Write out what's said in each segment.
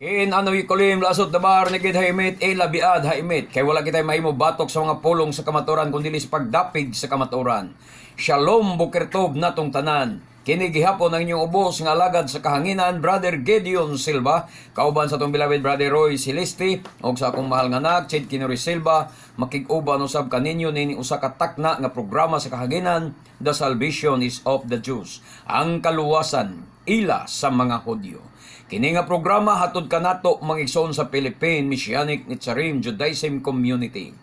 Kin ano ikulim lasot dabar ni gid haimit ila biad haimit kay wala kitay mahimo batok sa mga pulong sa kamatuoran kun dili sa pagdapig sa kamatuoran. Shalom, boker tov natong tanan. Kini gihapon ang inyong ubos nga alagad sa kahanginan, Brother Gideon Silva, kauban sa atong beloved Brother Roy Celeste ug sa akong mahal nga anak Chid Kinuri Silva. Makig-uban usab kaninyo nini usa ka takna nga programa sa kahanginan, The Salvation is of the Jews. Ang kaluwasan ila sa mga Hudyo. Kini nga programa hatod kanato, mga igsoon, sa Philippine Messianic Netzarim Judaism Community.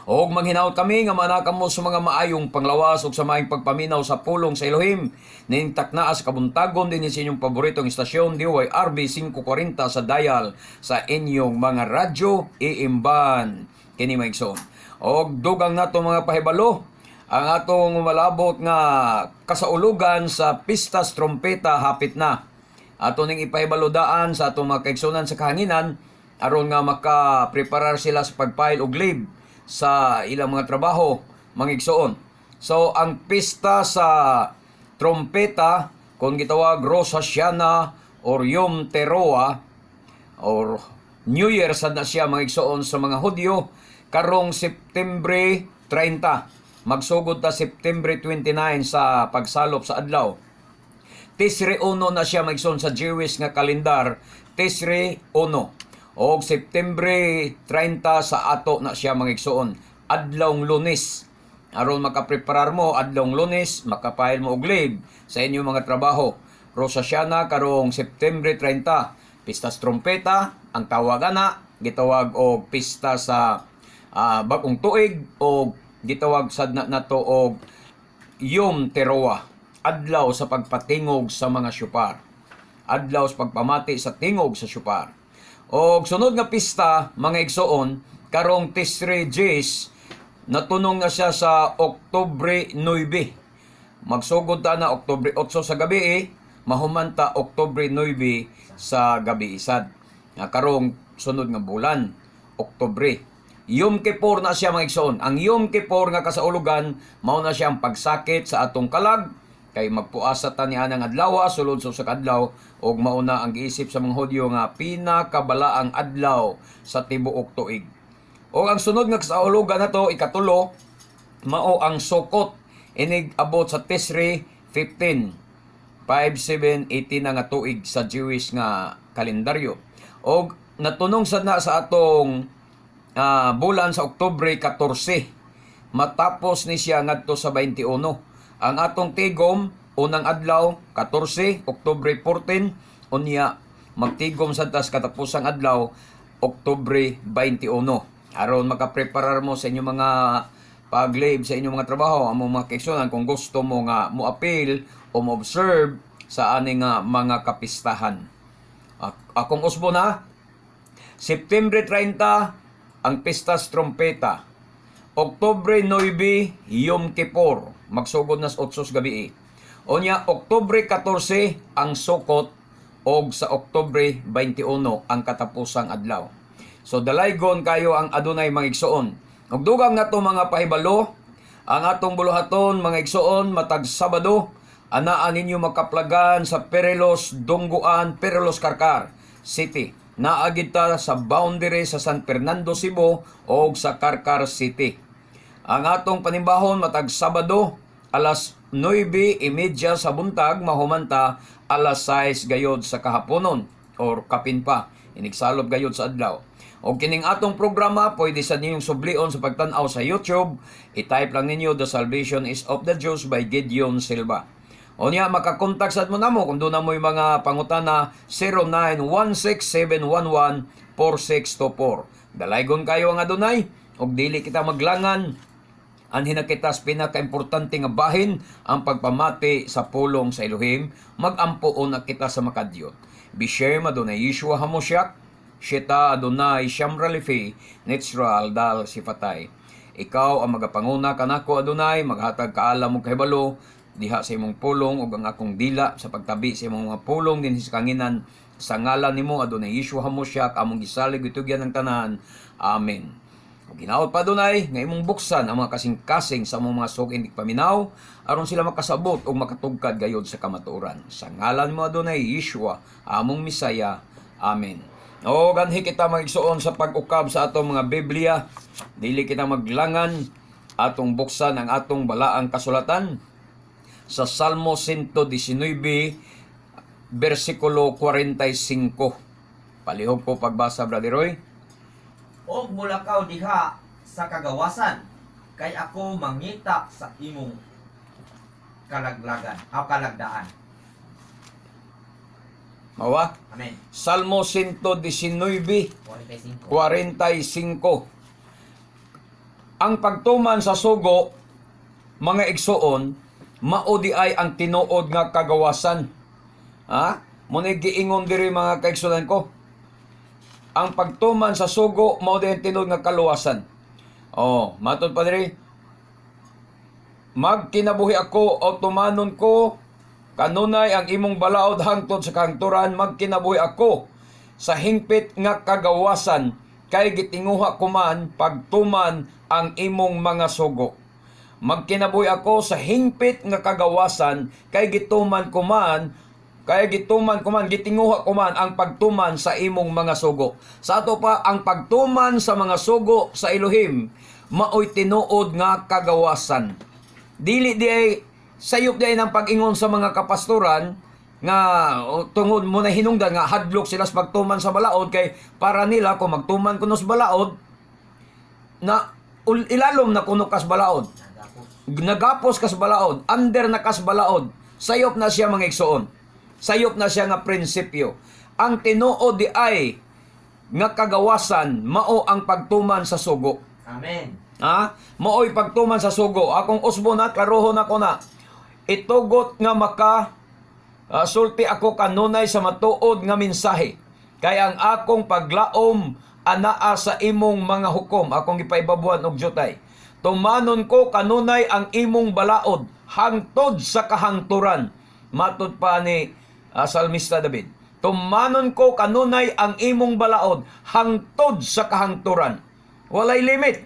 Og manghinaot kami nga manaka mo sa mga maayong panglawas ug sa maayong pagpaminaw sa pulong sa Elohim ning taknaa sa kabuntagon din sa inyong paboritong istasyon, DYRB 540 sa dial sa inyong mga radyo iimban. Kini, mga igsoon. Og dugang nato mga pahibalo, ang atong malabot nga kasaulugan sa Pistas Trompeta hapit na. Ato ning ipahibaludaan sa atong mga kaigsunan sa kahanginan aron nga makapreparar sila sa pag-file og leave sa ilang mga trabaho, mga igsoon. So ang pista sa trompeta, kung gitawag Rosh Hashanah or Yom Teruah or New Year sad na siya, mga igsoon, sa mga Hudyo karong September 30. Magsugod ta September 29 sa pagsalop sa adlaw. Tisri 1 na siya, mga igsoon, sa Jewish nga kalendar, Tisri 1. Og September 30 sa ato na siya, mga igsoon, adlawng Lunes. Aron makapreparar mo, adlawng Lunes, maka-file mo og leave sa inyong mga trabaho. Rosh Hashanah karong September 30. Pistas Trompeta ang tawag ana, gitawag og pista sa bag-ong tuig o gitawag sad na nato og Yom Teruah, adlaw sa pagpatingog sa mga shofar. Adlaw sa pagpamati sa tingog sa shofar. Og sunod nga pista, mga igsoon, karong Tisri Jis, natunong na siya sa Oktubre 9. Magsugod ta na Oktubre 8 sa gabi eh, mahuman ta Oktubre 9 sa gabi isad. Nga karong sunod nga bulan, Oktubre. Yom Kippur na siya, mga igsoon. Ang Yom Kippur nga kasaulugan, mao na siya ang pagsakit sa atong kalag kay magpuasa ta ni anang adlaw sulod sa usa ka adlaw ug mao na ang giisip sa mga Hudyo nga pinakabalaang adlaw sa tibuok tuig. O ang sunod nga kasaulugan nato, ikatulo, mao ang Sukkot, inig abot sa Tisri 15, 5780 na nga tuig sa Jewish nga kalendaryo. Og natunong sad na sa atong bulan sa Oktubre 14. Matapos ni siya ngadto sa 21. Ang atong tigom unang adlaw 14, Oktubre 14, unya magtigom sad tas katapusang adlaw, Oktubre 21. Aron makapreparar mo sa inyong mga pag-leave sa inyong mga trabaho, ang mga kaigsunan, kung gusto mo nga mo appeal o mo observe sa ani nga mga kapistahan. Akong usbo na, September 30, ang Pistas Trompeta. Oktubre 9, Yom Kippur. Magsugod na sa 8 sa gabi. Unya, Oktubre 14, ang Sukkot og sa Oktubre 21 ang katapusang adlaw. So dalaygon kayo ang Adonay, mga igsoon. Ug dugang nato mga pahibalo, ang atong buluhaton, mga igsoon, matag Sabado, anaa ninyo makaplagan sa Perelos Dongguan, Perelos Carcar City. Naa gid ta sa boundary sa San Fernando, Cebu o sa Carcar City. Ang atong panimbahon matag Sabado alas 9:30 sa buntag, mahuman ta alas 6 gayod sa kahaponon or kapin pa inigsalop gayod sa adlaw. Og kining atong programa pwede sa ninyong sublion sa pagtan-aw sa YouTube. I-type lang ninyo "The Salvation is of the Jews" by Gideon Silva. O niya, makakontak sad mo namo kung duna mo'y mga pangutana, 0916-711-4624. Dalaygon kayo ang Adonay ug dili kita maglangan. Anhi na kita sa pinakaimportante nga bahin, ang pagpamati sa pulong sa Elohim, magampo na kita sa makadiyot. Bishem Adonai Yeshua Hamosyak, Sheta Adonai Shamra Lefi, Netzral Dal Sifatay. Ikaw ang magapanguna kanako, Adonai, maghatag kaalam ug kahibalo diha sa imong pulong ug ang akong dila sa pagtabi sa imong mga pulong dinhi sa kanginan, sa ngalan nimo, Adonai Yeshua Hamosyak, among gisalig itugyan ng tanan. Amen. Ug hinaot pa, Adonai, nga imong buksan ang mga kasing-kasing sa among mga suking paminaw aron sila makasabot ug makatugkad gayod sa kamatuoran. Sa ngalan mo, Adonai Yeshua, among Misaya. Amen. O ganhi kita, mga igsoon, sa pag-ukab sa atong mga Biblia. Dili kita maglangan, atong buksan ang atong balaang kasulatan sa Salmo 119 bersikulo 45. Palihog ko pagbasa, Brother Roy. Og mulakaw diha sa kagawasan, kay ako mangita sa imong kalaglagan o kalagdaan. Mawa? Amen. Salmo 119 45. 45. Ang pagtuman sa sugo, mga igsoon, mao diay ang tinuod nga kagawasan. Ha? Mao giingon diri, mga kaigsuonan ko. Ang pagtuman sa sugo mao diay ang tinuod nga kaluwasan. Oh, matod pa diri. Magkinabuhi ako o tumanon ko kanunay ang imong balaod hangtod sa kahangturan. Magkinabuhi ako sa hingpit nga kagawasan kay gitinguha ko man pagtuman ang imong mga sugo. Magkinabuhi ako sa hingpit nga kagawasan kay gituman ko man, gitinguha ko man ang pagtuman sa imong mga sugo. Sa ato pa, ang pagtuman sa mga sugo sa Elohim maoy tinuod nga kagawasan. Dili diay sayop diay ng pag-ingon sa mga kapastoran nga o, tungod mo na hinungdan nga hadlok sila sa pagtuman sa balaod kay para nila kung magtuman kuno sa balaod na ilalom na kuno kas balaod, Nagapos. nagapos kas balaod, under na kas balaod. Sayop na siya, mga igsoon. Sayop na siya nga prinsipyo. Ang tinuod diay nga kagawasan mao ang pagtuman sa sugo. Amen. Ha? Maoy pagtuman sa sugo. Akong usbo na, klarohon ako na. Itugot nga maka sulti ako kanunay sa matuod nga mensahe. Kay ang akong paglaom anaa sa imong mga hukom. Akong gipaibabuan og jutay. Tumanon ko kanunay ang imong balaod hangtod sa kahangturan. Matod pa ni Salmista David. Tumanon ko kanunay ang imong balaod hangtod sa kahangturan. Walay limit.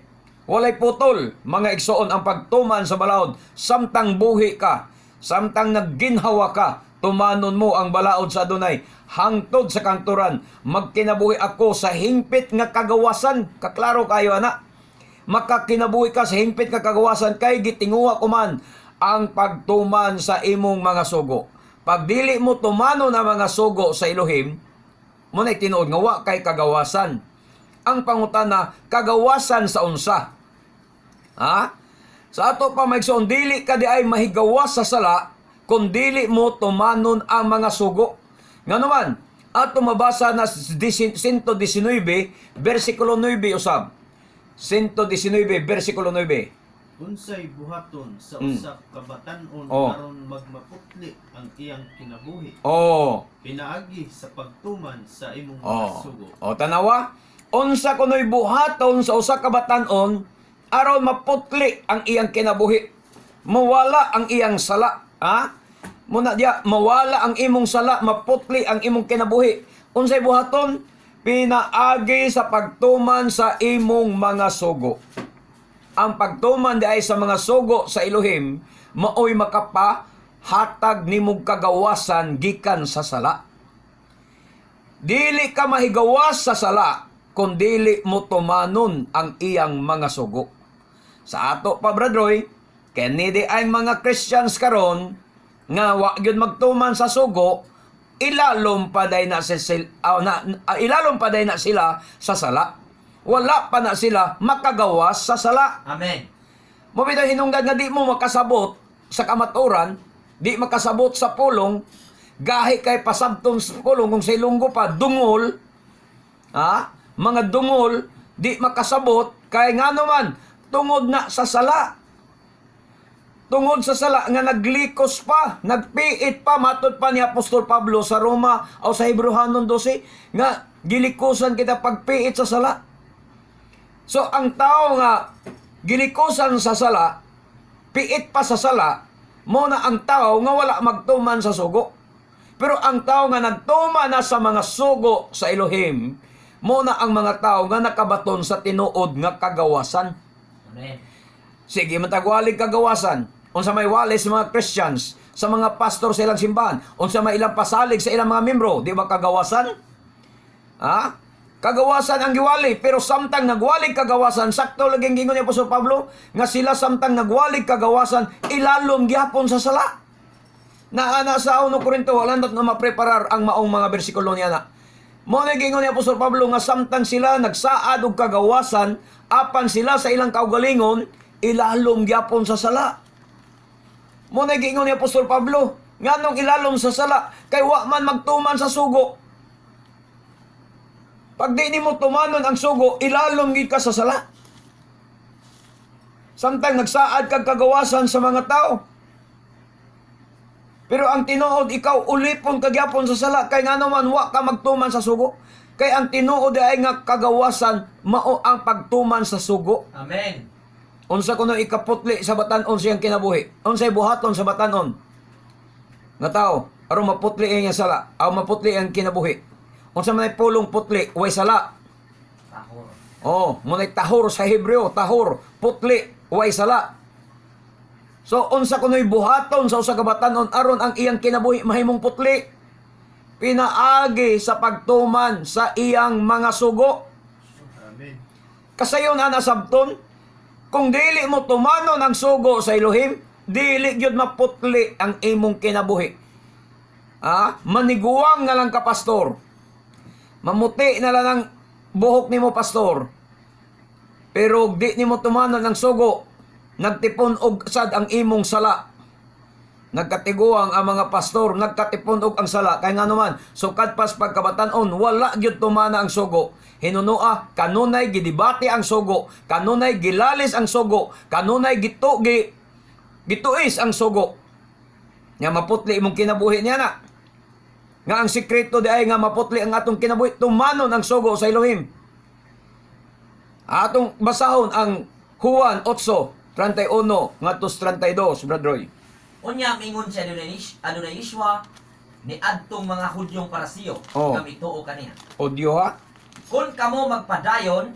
Walay putol, mga igsoon, ang pagtuman sa balaod. Samtang buhi ka, samtang nagginhawa ka, tumanon mo ang balaod sa Adonai. Hangtod sa kahangturan, magkinabuhi ako sa hingpit nga kagawasan. Kaklaro kayo, ana. Makakinabuhi ka sa hingpit nga kagawasan kay gitinguha ko man ang pagtuman sa imong mga sugo. Pag dili mo tumanon ang mga sugo sa Elohim, mao na tinuod nga wa kay kagawasan. Ang pangutana, kagawasan sa unsa? Ha? Sa ato pa, mga igsoon, dili ka diay mahigawas sa sala kung dili mo tumanon ang mga sugo. Nga naman, ato mabasa na 119 versikulo 9 usab. 119 versikulo 9. Unsay buhaton sa usa ka batan-on aron magmaputli ang iyang kinabuhi? Pinaagi sa pagtuman sa imong mga sugo. O tanawa, unsa kuno'y buhaton sa usa ka batan-on aron maputli ang iyang kinabuhi? Mawala ang iyang sala, ha? Muna diya, mawala ang imong sala, maputli ang imong kinabuhi. Unsay buhaton? Pinaagi sa pagtuman sa imong mga sugo. Ang pagtuman diay sa mga sugo sa Elohim maoy makapahatag nimong kagawasan gikan sa sala. Dili ka mahigawas sa sala kung dili mo tumanon ang iyang mga sugo. Sa ato pa, Brad Roy, kini diay mga Christians karon nga wa gyud magtuman sa sugo, ilalom pa day na sila sa sala. Wala pa na sila makagawas sa sala. Amen. Mao bitaw hinungdan nga di mo makasabot sa kamaturan, di makasabot sa pulong, gahi kay pasabton sa pulong kung sa Ilonggo pa, dungol, ha? Mga dungol, di makasabot, kay nga naman, tungod na sa sala. Tungod sa sala nga naglikos pa, nagpiit pa, matod pa ni Apostol Pablo sa Roma o sa Hebreohanon 12, nga gilikusan kita pagpiit sa sala. So ang tao nga gilikusan sa sala, piit pa sa sala, mao na ang tao nga wala magtuman sa sugo. Pero ang tao nga nagtuman na sa mga sugo sa Elohim, mao na ang mga tao nga nakabaton sa tinuod nga kagawasan. Amen. Sige, matagwalig kagawasan. Unsa may wali sa mga Christians, sa mga pastor sa ilang simbahan, unsa may ilang pasalig sa ilang mga membro, di ba kagawasan? Ha? Kagawasan ang giwali, pero samtang nagwali kagawasan, sakto lagi ang gingon ni Apostol Pablo nga sila samtang nagwali kagawasan, ilalom gyapon sa sala. Naa na sa 1 Korinto, wala na na mapreparar ang maong mga bersikulo niya na. Mao na gingon ni Apostol Pablo nga samtang sila nagsaad og kagawasan, apan sila sa ilang kaugalingon, ilalom gyapon sa sala. Mao na giingon ni Apostol Pablo, nganong ilalom sa sala kay wa man magtuman sa sugo. Pag di nimo tumanon ang sugo, ilalom gid ka sa sala. Samtang nagsaad kag kagawasan sa mga tao. Pero ang tinuod, ikaw ulipon kagyapon sa sala kay ngano man wa ka magtuman sa sugo. Kay ang tinuod ay nga kagawasan mao ang pagtuman sa sugo. Amen. Unsa kuno ikaputli sa batan-on siyang kinabuhi? Unsay buhaton sa batan-on nga tao aron maputli ang iyang sala, aw maputli ang kinabuhi? Unsa man ay pulong putli? Way sala. Tahor. Oh, mo nay tahor sa Hebreo, tahor, putli, way sala. So unsa kuno'y buhaton sa usa ka batan-on aron ang iyang kinabuhi mahimong putli? Pinaagi sa pagtuman sa iyang mga sugo. Amen. Kasayon ana sabton, kung dili mo tumanon ang sugo sa Elohim, dili gyud maputli ang imong kinabuhi. Ah, maniguang na lang ka, pastor. Mamuti na lang ang buhok nimo, pastor. Pero di nimo tumanon ang sugo, nagtipon og sad ang imong sala. Nagkatiguang ang mga pastor, nagkatipon og ang sala. Kay nga naman, sukad pas pagkabatan-on, wala gyud tumana ang sugo. Hinunua, kanunay gidibate ang sugo, kanunay gilalis ang sugo, kanunay gitugi, gituis ang sugo. Nga maputli imong kinabuhi niya na. Nga ang sikreto di ay nga maputli ang atong kinabuhi, tumanon ang sugo sa Elohim. Atong basahon ang Juan 8:31 ngadto 32, Brad Roy. Unya mingon si Adonai Yeshua ni adtong mga Hudyong Parasiyo nga mituo kaniya. Odyo ha? Kung kamo magpadayon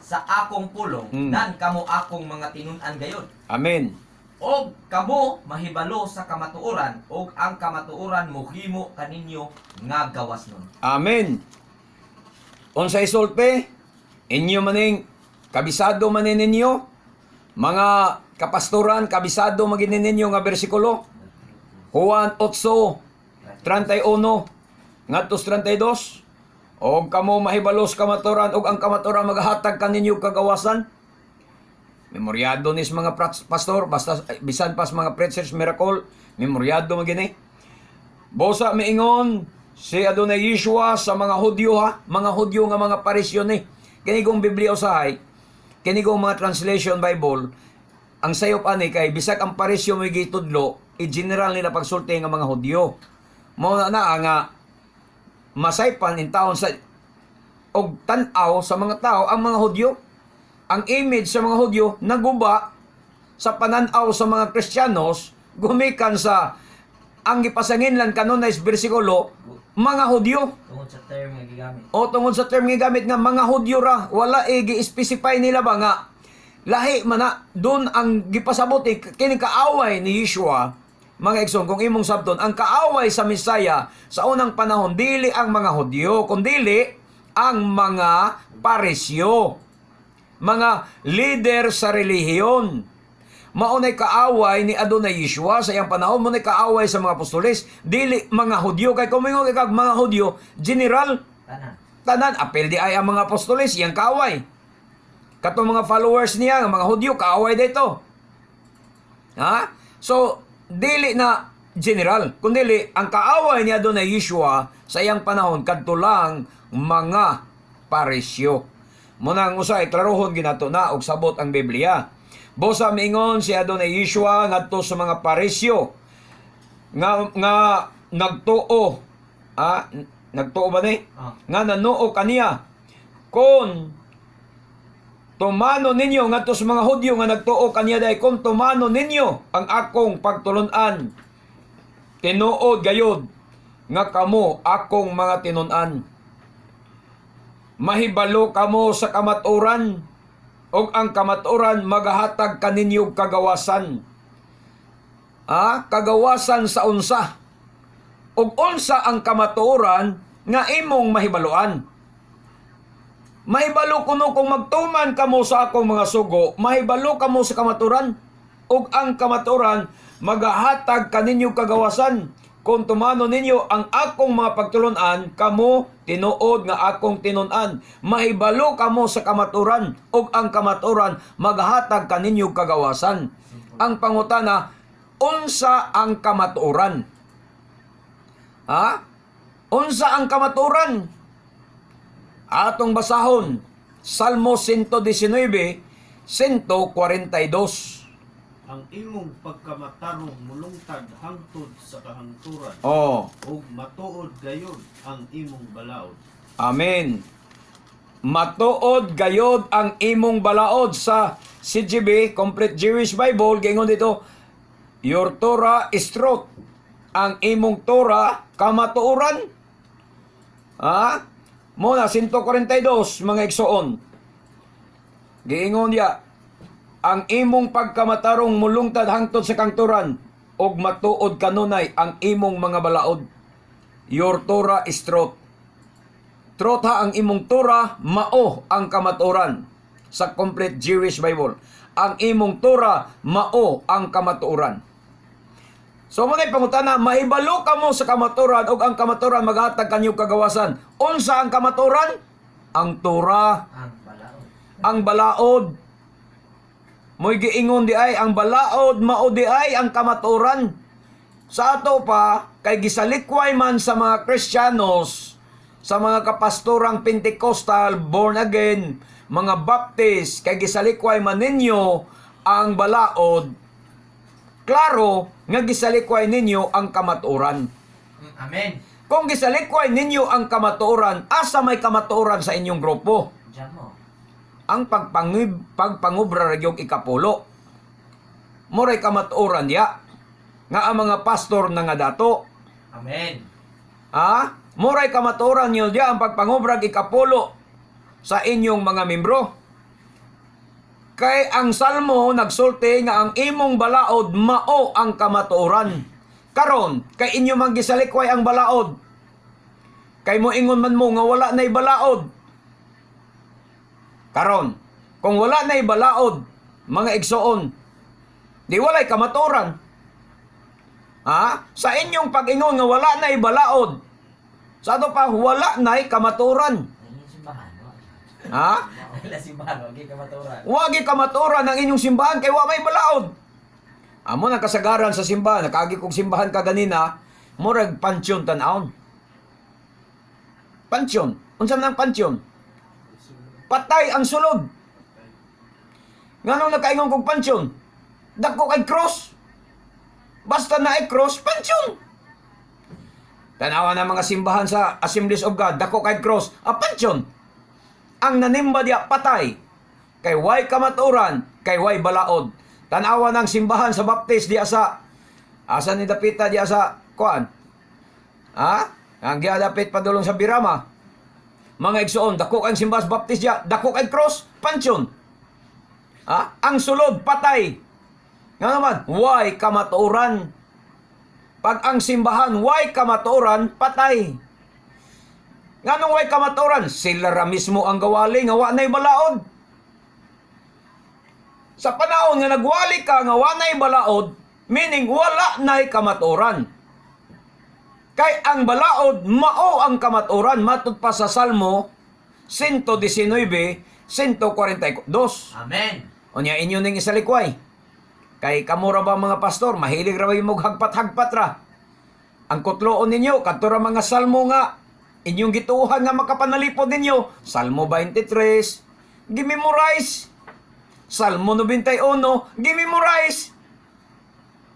sa akong pulong, dan kamo akong mga tinun-an gayon. Amen. Og kamo mahibalo sa kamatuoran, og ang kamatuoran mohimo kaninyo nga gawas nun. Amen. Unsay sulti? Inyo maning kabisado man ni ninyo mga kapastoran, kabisado magin ninyo nga bersikulo. Juan 8:31 ngadto 32. Og kamo mahibalos kamatuoran og ang kamatuoran magahatag kaninyo kagawasan. Memoryado nis mga pastor, basta bisan pas mga preachers miracle, memoryado magini. Bosa miingon si Adonai Yeshua sa mga Hudyo ha, mga Hudyo nga mga Parisyo ni. Kini kong Biblia usahay, kini kong mga translation Bible, ang sayop ani kay bisag ang Parisyo may gitudlo, i-general nila pagsulti nga mga Hudyo. Mao na na nga masaypan in taon sa og tan-aw sa mga tao ang mga Hudyo. Ang image sa mga Hudyo naguba sa pananaw sa mga Kristiyanos gumikan sa ang gipasanginlan kanunay sa bersikulo mga Hudyo. Tungod sa term nga gigamit. O tungod sa term nga gigamit nga mga Hudyo ra, wala e gi-specify nila ba nga lahi man na doon ang gipasabot eh, kini kaaway ni Yeshua, mga igsoon. Kung imong sabton, ang kaaway sa Mesaya sa unang panahon dili ang mga Hudyo kundili ang mga Parisyo, mga leader sa relihiyon. Maunay kaaway ni Adonai Yeshua sa iyang panahon, maunay kaaway sa mga apostoles, dili mga Hudyo. Kay kung moingon kag mga Hudyo, general, Tanan. Tanan, apel di ay ang mga apostoles, iyang kaaway. Katong mga followers niya, ang mga Hudyo, kaaway dito. Ha? So, dili na general, kundili ang kaaway ni Adonai Yeshua sa iyang panahon kadto lang mga Parisyo. Munang usay klarohon ginato na og sabot ang Biblia. Bosa miingon si Adonai Yeshua ngadto sa mga Parisyo nga nga nagtuo, ah, nagtuo ba ni nga nanuo kaniya, kung tumano ninyo, ngadto sa mga Hudyo nga nagtuo kaniya dai, kung tumano ninyo ang akong pagtulun-an, tinuod gayod nga kamo akong mga tinun-an, mahibalo kamo sa kamatuoran ug ang kamatuoran magahatag kaninyo kagawasan. Ah, kagawasan sa unsa? Ug unsa ang kamatuoran nga imong mahibaluan? Mahibalo kuno kung magtuman kamo sa akong mga sugo, mahibalo kamo sa kamaturan. Ug ang kamaturan magahatag kaninyo kagawasan. Kung tumano ninyo ang akong mga pagtulunan, kamo tinuod nga akong tinun-an. Mahibalo kamo sa kamaturan, ug ang kamaturan magahatag kaninyo kagawasan. Ang pangutana, unsa ang kamatuoran? Ha? Unsa ang kamatuoran? Atong basahon, Salmo 119, 142. Ang imong pagkamatarong mulungtad hangtod sa kahangturan ug matuod gayud ang imong balaod. Amen. Matuod gayod ang imong balaod. Sa CGB, Complete Jewish Bible, giingon dito, "Your Torah is truth." Ang imong Torah kamatuoran. Ha? Muna, 142, mga igsoon. Giingon niya, ang imong pagkamatarong mulungtad hangtod sa kangturan ug matuod kanunay ang imong mga balaod. Your Torah is truth. Truth ha ang imong Torah, mao ang kamatuoran. Sa Complete Jewish Bible. Ang imong Torah, mao ang kamatuoran. So mo na pangutana, mahibalo kamo sa kamatuoran ug ang kamatuoran maghatag kanyo kagawasan. Unsa ang kamatuoran? Ang Torah, Ang balaod. Ang balaod. Mo'y giingon di ay ang balaod mao di ay ang kamatuoran. Sa ato pa kay gisalikway man sa mga Kristiyanos, sa mga kapastorang Pentecostal, born again, mga Baptist, kay gisalikway man ninyo ang balaod, klaro nga gisalikway ninyo ang kamatuoran. Amen. Kung gisalikway ninyo ang kamatuoran, asa may kamatuoran sa inyong grupo? Diyan mo. Ang pagpangubra ra gyud ikapulo. Moray kamatuoran diya nga ang mga pastor na nga dato. Amen. Ha? Moray kamatuoran niyo diya ang pagpangubrag ikapulo sa inyong mga membro. Kay ang Salmo nagsulti nga ang imong balaod mao ang kamatuoran. Karon, kay inyo man gisalikway ang balaod. Kay mo ingon man mo nga wala na'y balaod. Karon, kung wala na'y balaod, mga igsoon, di walay kamatuoran. Ha? Sa inyong pag-ingon nga wala na'y balaod, sa ato pa, wala na'y kamatuoran. Ang simbahan. Ha? Wala simbahan, wag kamaturan. Wagi kamatuoran ang inyong simbahan kay wa may balaod. Amo nang kasagaran sa simbahan, nakagi kog simbahan kaganina, murag pansyon tan-awon. Pansyon. Unsa man ang pansyon? Patay ang sulod. Nganong nakaingon kog pansyon? Dako kay cross. Basta na ay cross, pansyon. Tanawa na mga simbahan sa Assemblies of God, dako kay cross, a pansyon. Ang nanimba diya patay. Kay way kamaturan, kay way balaod. Tanawa ng simbahan sa Baptist diya sa asa ni dapita diya sa kuan. Ha? Ang giadapit padulong sa Birama. Mga igsoon, dako kang simbahan sa Baptist diya, dako kay cross, pansyon. Ha? Ang sulod patay. Nga naman, way kamatuoran. Pag ang simbahan way kamatuoran, patay. Nganong way kamatuoran? Sila ra mismo ang gawali nga wa na'y balaod. Sa panahon nga nagwali ka nga wa na'y balaod, meaning wala na'y kamatuoran. Kay ang balaod mao ang kamatuoran matud pa sa Salmo 119, 142. Amen. Unya inyo ning isalikway. Kay kamo ra ba mga pastor, mahilig ra ba yung hagpat-hagpat ra? Ang kutloon ninyo, kadto ra mga salmo nga inyong gituohan nga makapanalipod ninyo. Salmo 23, gimemorize. Salmo 91, gimemorize.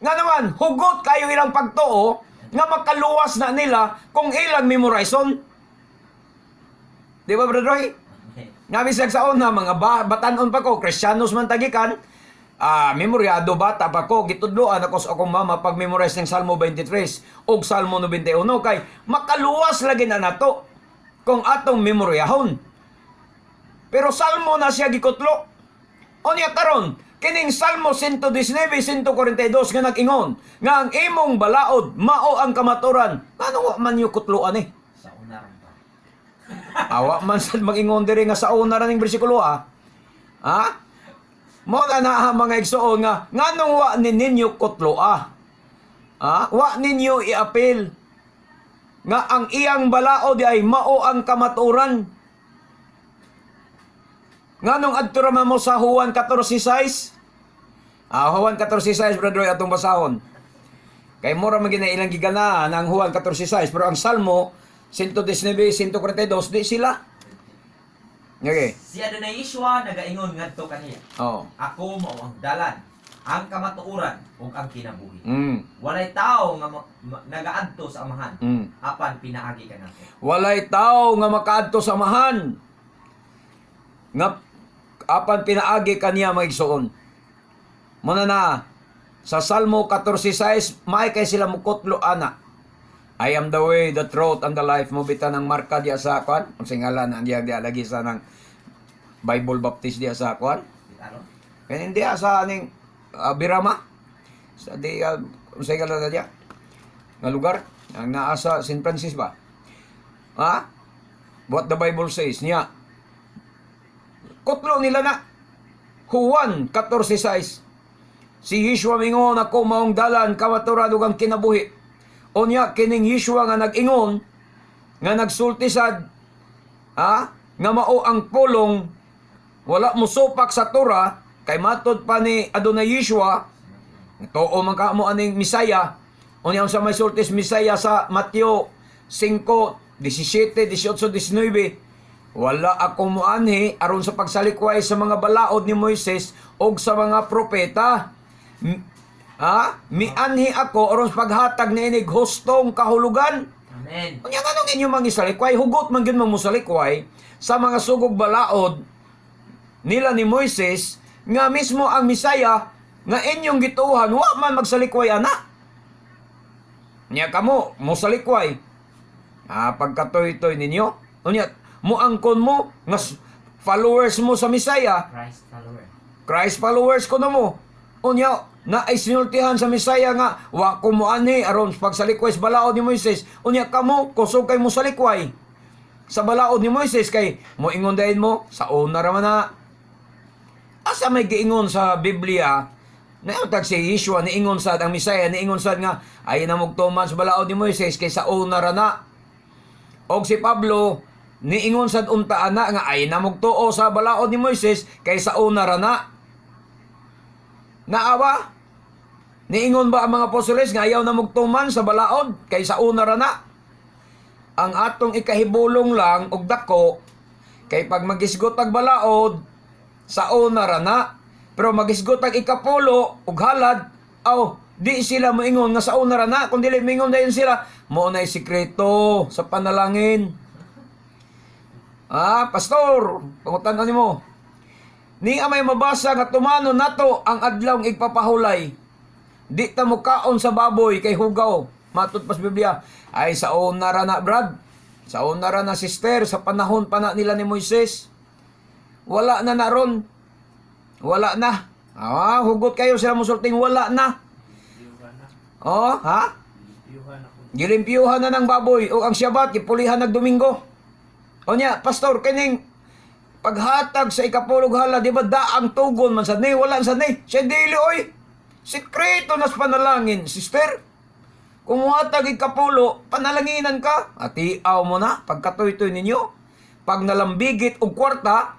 Nga naman, hugot kayo ilang pagtuo nga makaluwas na nila kung ilang memorizon. Di ba, Brother Roy? Amen. Nga bisag sa una, mga batanon pa ko, Kristiyanos man tagikan, memoryado bata pa ko, gitudloan ako sa akong mama pag memorize ng Salmo 23 og Salmo 91 kay makaluwas lagi na nato kung atong memoryahon. Pero Salmo na siya gikutlo. Unya karon, kining Salmo 119, 142 nga nag-ingon nga ang imong balaod mao ang kamaturan. Ngano wa man yung kutloan eh? Sa una ron pa. Awa man sad mag-ingon diri nga sa una ra ning bersikulo ah. Ha? Mo na na ang mga igsuon nga nganong wa ni ninyo kutlo ah. Ha? Wa ninyo iapil nga ang iyang balaod ay mao ang kamatuoran. Nganong adto ra man mo sa Juan 14:6? Ah, Juan 14:6, Brother Roy, atong basahon. Kay mura man gina ilang giganaan ang Juan 14:6, pero ang Salmo 119, 142 di sila. Okay. Si Adonai Yeshua nagaingon ngadto kaniya. Oh. Ako mao ang dalan, ang kamatuoran ug ang kinabuhi. Walay tao nga nagaadto sa Amahan apan pinaagi kanako. Walay tao nga makaadto sa Amahan nga apan pinaagi kaniya, mga igsoon. Muna na sa Salmo 14:6, maay kay sila mukotlo ana. "I am the way, the truth, and the life." Mo bitan ang marka diya sa kwan. Ang singalan ang diya diya lagi sa nang Bible Baptist diya sa kwan. Ano? Kaya hindi sa aning Birama. Sa di unsay ngalan na diya? Nga lugar ang naa sa St. Francis ba? Ha? What the Bible says niya. Kutlo nila na. Juan 14:6. Si Yeshua mingon, "Ako maong dalan, kamaturan ug ang kinabuhi." Unya kining Yeshua nga nag-ingon nga nagsulti sad ha nga mao ang pulong, wala mo supak sa Torah kay matod pa ni Adonai Yeshua tuo man ka mo aning Misaya. Unya unsa may sultis Misaya sa Mateo 5:17, 18, 19? "Wala ako moanhi aron sa pagsalikway sa mga balaod ni Moises og sa mga propeta. Ha? Mianhi ako aron sa paghatag niinig hustong kahulugan." Amen. Unya nganong inyo mga isalikway? Hugot man gyud mo salikway sa mga sugog balaod nila ni Moises nga mismo ang Misaya nga inyong gituohan wa man magsalikway ana. Nya kamo mosalikway. Ah, pagkatoy-toy ninyo. Unya moangkon mo nga followers mo sa Misaya, Christ follower. Christ followers ko na mo. Unya, na ay sinultihan sa Misaya nga wa ko moanhi aron pagsalikway sa balaod ni Moises. Unya kamo kusog kay mo salikway sa balaod ni Moises kay moingon dayon mo sa una ra man na. Asa may giingon sa Biblia na tag si Yeshua niingon sad, ang Misaya niingon sad nga ay namugtuman sa balaod ni Moises kay sa una ra na? Og si Pablo niingon sad unta ana nga ay namugtuo sa balaod ni Moises kay sa una ra na. Naawa? Niingon ba ang mga apostoles nga ayaw na mugtuman sa balaod kay sa una ra na? Ang atong ikahibulong lang og dako kay pag magisgot ang balaod, sa una ra na. Pero magisgot ang ikapulo ug halad, aw di sila moingon nga sa una ra na, kun dili moingon dayon sila mo na sikreto sa panalangin. Ah, pastor, pangutan nimo. Ni may mabasa nga tumano nato ang adlaw igpapahulay. Di ta mo kaon sa baboy kay hugaw. Matod pas Biblia. Ay sa una ra na, Brad. Sa una ra na, sister, sa panahon pa na nila ni Moises. Wala na na ron. Wala na. Ah, hugot kayo sila musulting wala na. Limpyuhan na. Oh, ha? Limpyuhan ako. Gilimpyuhan na ng baboy o ang Syabat gipulihan nag Domingo. O niya, pastor, kining paghatag sa ikapulog hala, di ba daang tugon man sad ni, wala sad ni. Siya dili oy. Sikreto nas panalangin, sister. Kung muhatag ikapulo, panalanginan ka. Atiaw mo na, pagkatuy-tuy ninyo. Pag nalambigit og kwarta,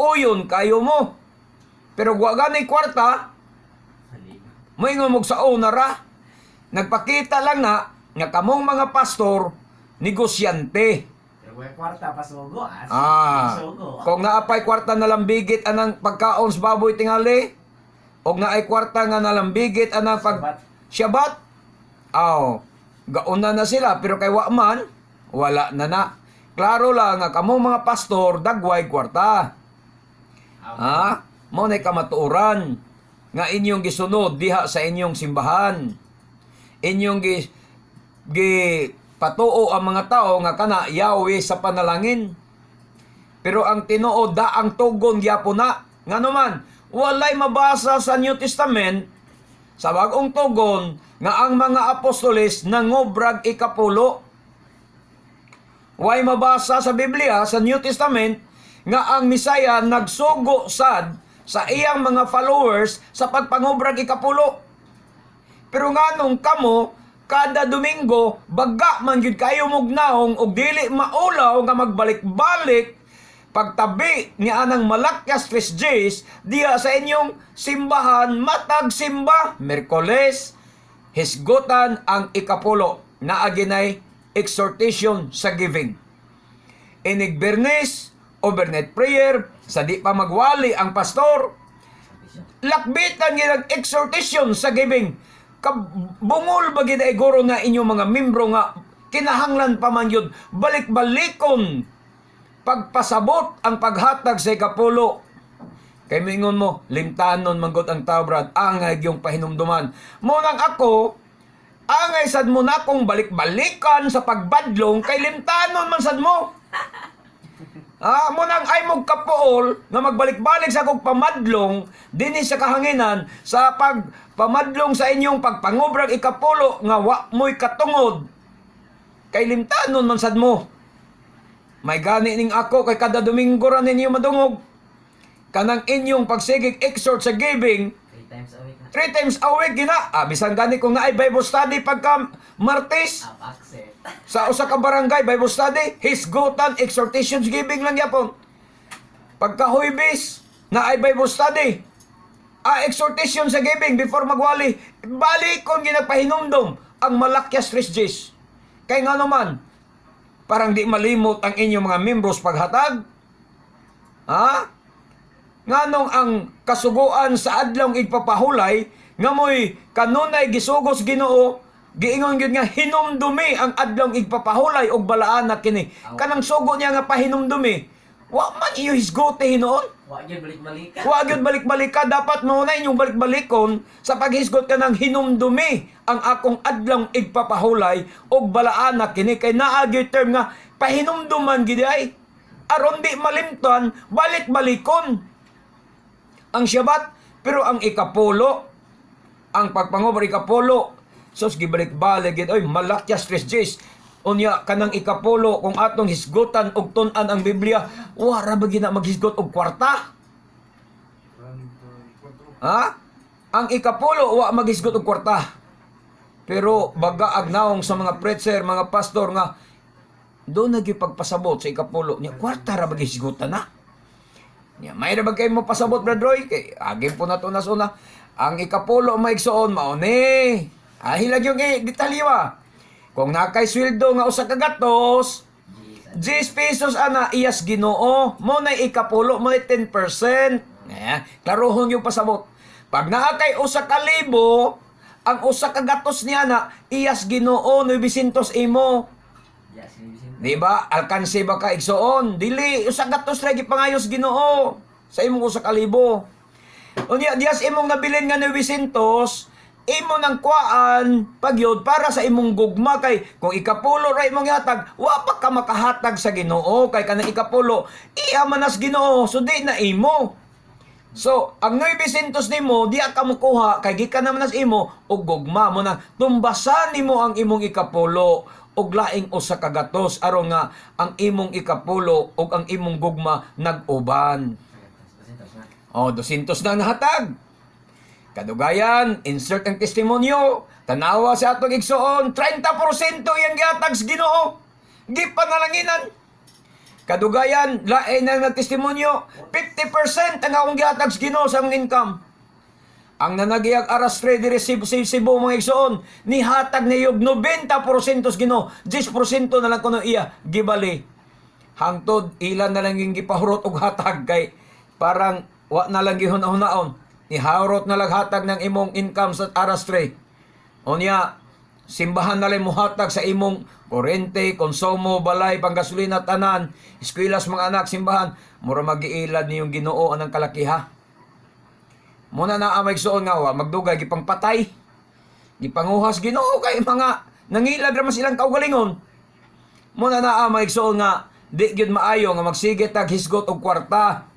uyon kayo mo. Pero wa gani kwarta, moingon mo sa una ra. Nagpakita lang na nga kamong mga pastor negosyante. Pero may kwarta pasugo ah. Ah. Pasugo. Kung naapay kwarta nalambigit anang pagkaon sa baboy tingali, og naay kwarta nga nalambigit anang pag Sabat. Syabat. Aw, gauna na sila pero kay wa man, wala na na. Klaro lang nga kamo mga pastor dagway kwarta. Ha? Mao na kamatuoran nga inyong gisunod diha sa inyong simbahan. Inyong gi, gi patuo ang mga tao nga kana Yahweh sa panalangin. Pero ang tinuod daang tugon gyapon na. Ngano man, walay mabasa sa New Testament sa bagong tugon nga ang mga apostoles nangobrag ikapulo. Way mabasa sa Biblia sa New Testament nga ang Misaya nagsugo sad sa iyang mga followers sa pagpangubrag ikapulo. Pero nganong kamo kada Domingo baga man gyud kayo mugnaong og dili maulaw nga magbalik-balik pagtabi ni anang Malakyas 3 Gs diya sa inyong simbahan matag simba Miyerkules hisgutan ang ikapulo, naa ginay exhortation sa giving. Inig Bernes, overnight prayer, sa di pa magwali ang pastor, lakbitan gid ang exhortation sa giving. Kabungol ba gid ay guro na inyong mga membro nga kinahanglan pa man yun balik-balikon pagpasabot ang paghatag sa ikapulo? Kay moingon mo, limtanon manggod ang tao, Brad, angay yung pahinumduman. Mo nang ako, angay sad mo na kung balik-balikan sa pagbadlong kay limtanon man sad mo. Ah, mo nang ay mong kapuol nga magbalik-balik sa akong pamadlong dinhi sa kahanginan sa pagpamadlong sa inyong pagpangubrag ikapulo nga wa mo'y katungod. Kay limtanon man sad mo. May gani ning ako kay kada Domingo ra ninyo madungog. Kanang inyong pagsigig exhort sa giving 3 times a week na. 3 times a week gina. Ah, bisan gani kung naay Bible study pagka Martes Up accept. sa usa ka barangay Bible study, hisgutan exhortations giving lang yapon. Pagka Huwebes naay Bible study. Ah, exhortation sa giving before magwali. Balik kung ginagpahinumdom ang Malakyas 3 Gs. Kay nga naman, parang di malimot ang inyong mga membros paghatag. Ha? Nganong ang kasuguan sa adlong igpapahulay nga mo'y kanunay gisugos Ginoo, giingon gyud nga hinumdumi ang adlong igpapahulay og balaan na kini. Kanang sugo niya nga pahinumdumi, wa man iyo hisgote hinuon. Wa gyud balik-balik. Wa gyud balik-balik ka, dapat mo na inyong balik-balikon sa paghisgot ka ng hinumdumi ang akong adlong igpapahulay og balaan na kini, kay naa gyud term nga pahinumduman gid ay aron di malimtan, balik-balikon ang Syabat. Pero ang ikapulo, ang pagpangubar ikapulo, sus, gibalik-balik gid oy Malakyas 3 Gs. Unya kanang ikapulo, kung atong hisgutan og tun-an ang Biblia, wa ra ba gina maghisgot og kwarta? Ha? Ang ikapulo wa maghisgot og kwarta. Pero baga agnaong sa mga preacher, mga pastor nga doon nagipagpasabot sa ikapulo niya, kwarta ra ba gihisgutan na? Nya, may ra ba kayo mo pasabot, Brad Roy? Kay agin po na to na suna. Ang ikapulo maigsoon mao ni. Ah, hilag yung detalye ba? Kung nakay sweldo nga usa ka gatos, 10 pesos ana iyas Ginoo. Mo na ikapulo, mo na 10%. Eh, klarohon yung pasabot. Pag naa kay 1,000, ang 1 ka gatos niya na iyas Ginoo, 900 imo. Yes, Vicente. Di ba? Alkanse ba ka igsoon? Dili, 1 gatos ra gipangayos Ginoo sa imong 1,000. Unya diyas imong nabilin nga 900, imo nang kuaan pagyod para sa imong gugma, kay kung ikapulo ra imong gihatag, wa pa ka makahatag sa Ginoo kay kanang ikapulo iya man nas Ginoo, so di na imo. So, ang 900 nimo, diya ka mukuha kay gikan naman nas imo og gugma mo na tumbasan nimo ang imong ikapulo og laing 1 ka gatos aron nga ang imong ikapulo ug ang imong gugma nag-uban. 200 na. Oh, 200 na nahatag. Kadugayan, insert ang testimonyo. Tanawa sa atong igsoon, 30% iyang gihatag sa Ginoo. Gipanalanginan. Kadugayan, lain ang nagtestimonyo, 50% ang akong gihatag sa Ginoo sa akong income. Ang nanagiyag aras 3 diri Cebu, Cebu, mga igsoon, nihatag niyog 90% sa Ginoo, 10% na lang kuno iya gibali. Hangtod ilan na lang yung gipahurot og hatag kay parang wa na lang gihuna-hunaon. Nihurot na lang hatag ng imong income sa aras 3. Unya, simbahan na lang muhatag sa imong kuryente, konsumo, balay, panggasolina, tanan, eskwelas mga anak, simbahan, mura magiilad niyong Ginoo anang kalakiha. Muna na ang maigsoon nga wa magdugay gipangpatay. Gipanguhas Ginoo kay mga nangilad ra man silang kaugalingon. Muna na ang maigsoon nga di gyud maayo nga magsige tag hisgot og kwarta.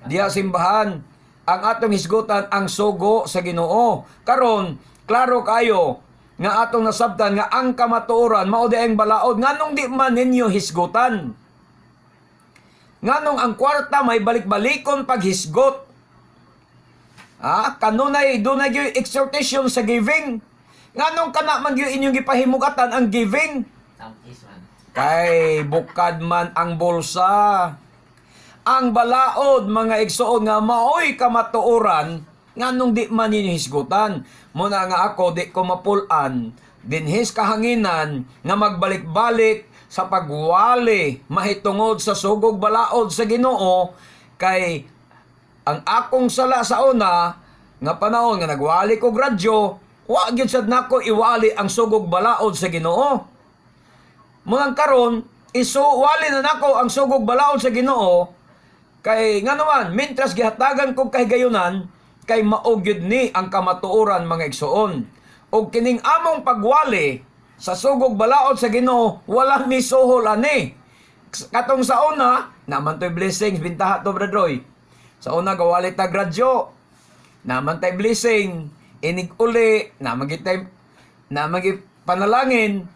Diha simbahan ang atong hisgutan ang sugo sa Ginoo. Karon, klaro kayo nga atong nasabtan nga ang kamatuoran mao di ang balaod, nganong di man ninyo hisgutan? Nganong ang kwarta may balik-balikon paghisgot? Ah, kanunay dunay gyud exhortation sa giving. Nganong kana man gyud inyong gipahimugatan ang giving? Tangkis man. Kay bukad man ang bulsa. Ang balaod, mga igsoon, nga maoy kamatuoran, nganong di man ninyo hisgutan? Muna nga ako di ko mapulan dinhis kahanginan nga magbalik-balik sa pagwali mahitungod sa sugog balaod sa Ginoo, kay ang akong sala sa una nga panahon nga nagwali ko radyo, wa gyud sad nako iwali ang sugog balaod sa Ginoo. Munang karon isuwali na nako ang sugog balaod sa Ginoo, kay ngano man mintras gihatagan kog kahigayunan, kay mao gyud ni ang kamatuoran, mga igsoon. Og kining among pagwali sa sugog balaod sa Ginoo, wala mi suhol ani. Katong sa una naman to'y blessings bintaha to, Brad Roy. Sa una gawali tag radyo, naman tay blessing inig uli, naman gitay, naman git panalangin.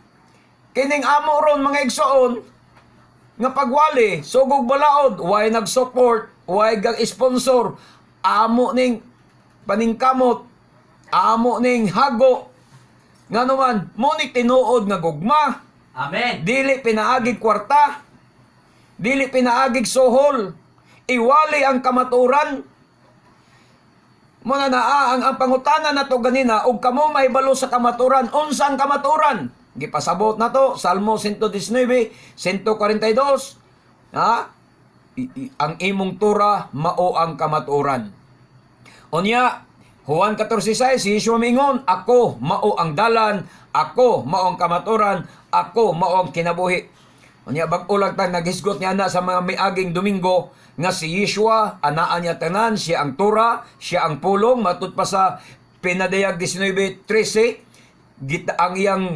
Kining amo ron, mga igsoon, nga pagwali sugog balaod, way nag-support, way gag sponsor, amo ning paningkamot, amo ning hago, ngano man mo ni tinuod nga gugma. Amen. Dili pinaagig kwarta, dili pinaagig suhol, iwali ang kamaturan. Muna naa ang pangutana nato ganina, og kamo mahibalo sa kamaturan, unsa ang kamaturan? Gipasabot nato Salmo 119, 142. Ha? Ang imong tura mao ang kamaturan. Unya, Juan 14:6, si Yeshua mingon, "Ako mao ang dalan, ako mao ang kamaturan, ako mao ang kinabuhi." Unya, bag-o lang tang naghisgot niya na sa mga miaging Domingo nga si Yeshua anaa niya tanan, siya ang Tura, siya ang pulong, matud pa sa Pinadayag 19:13, gita ang iyang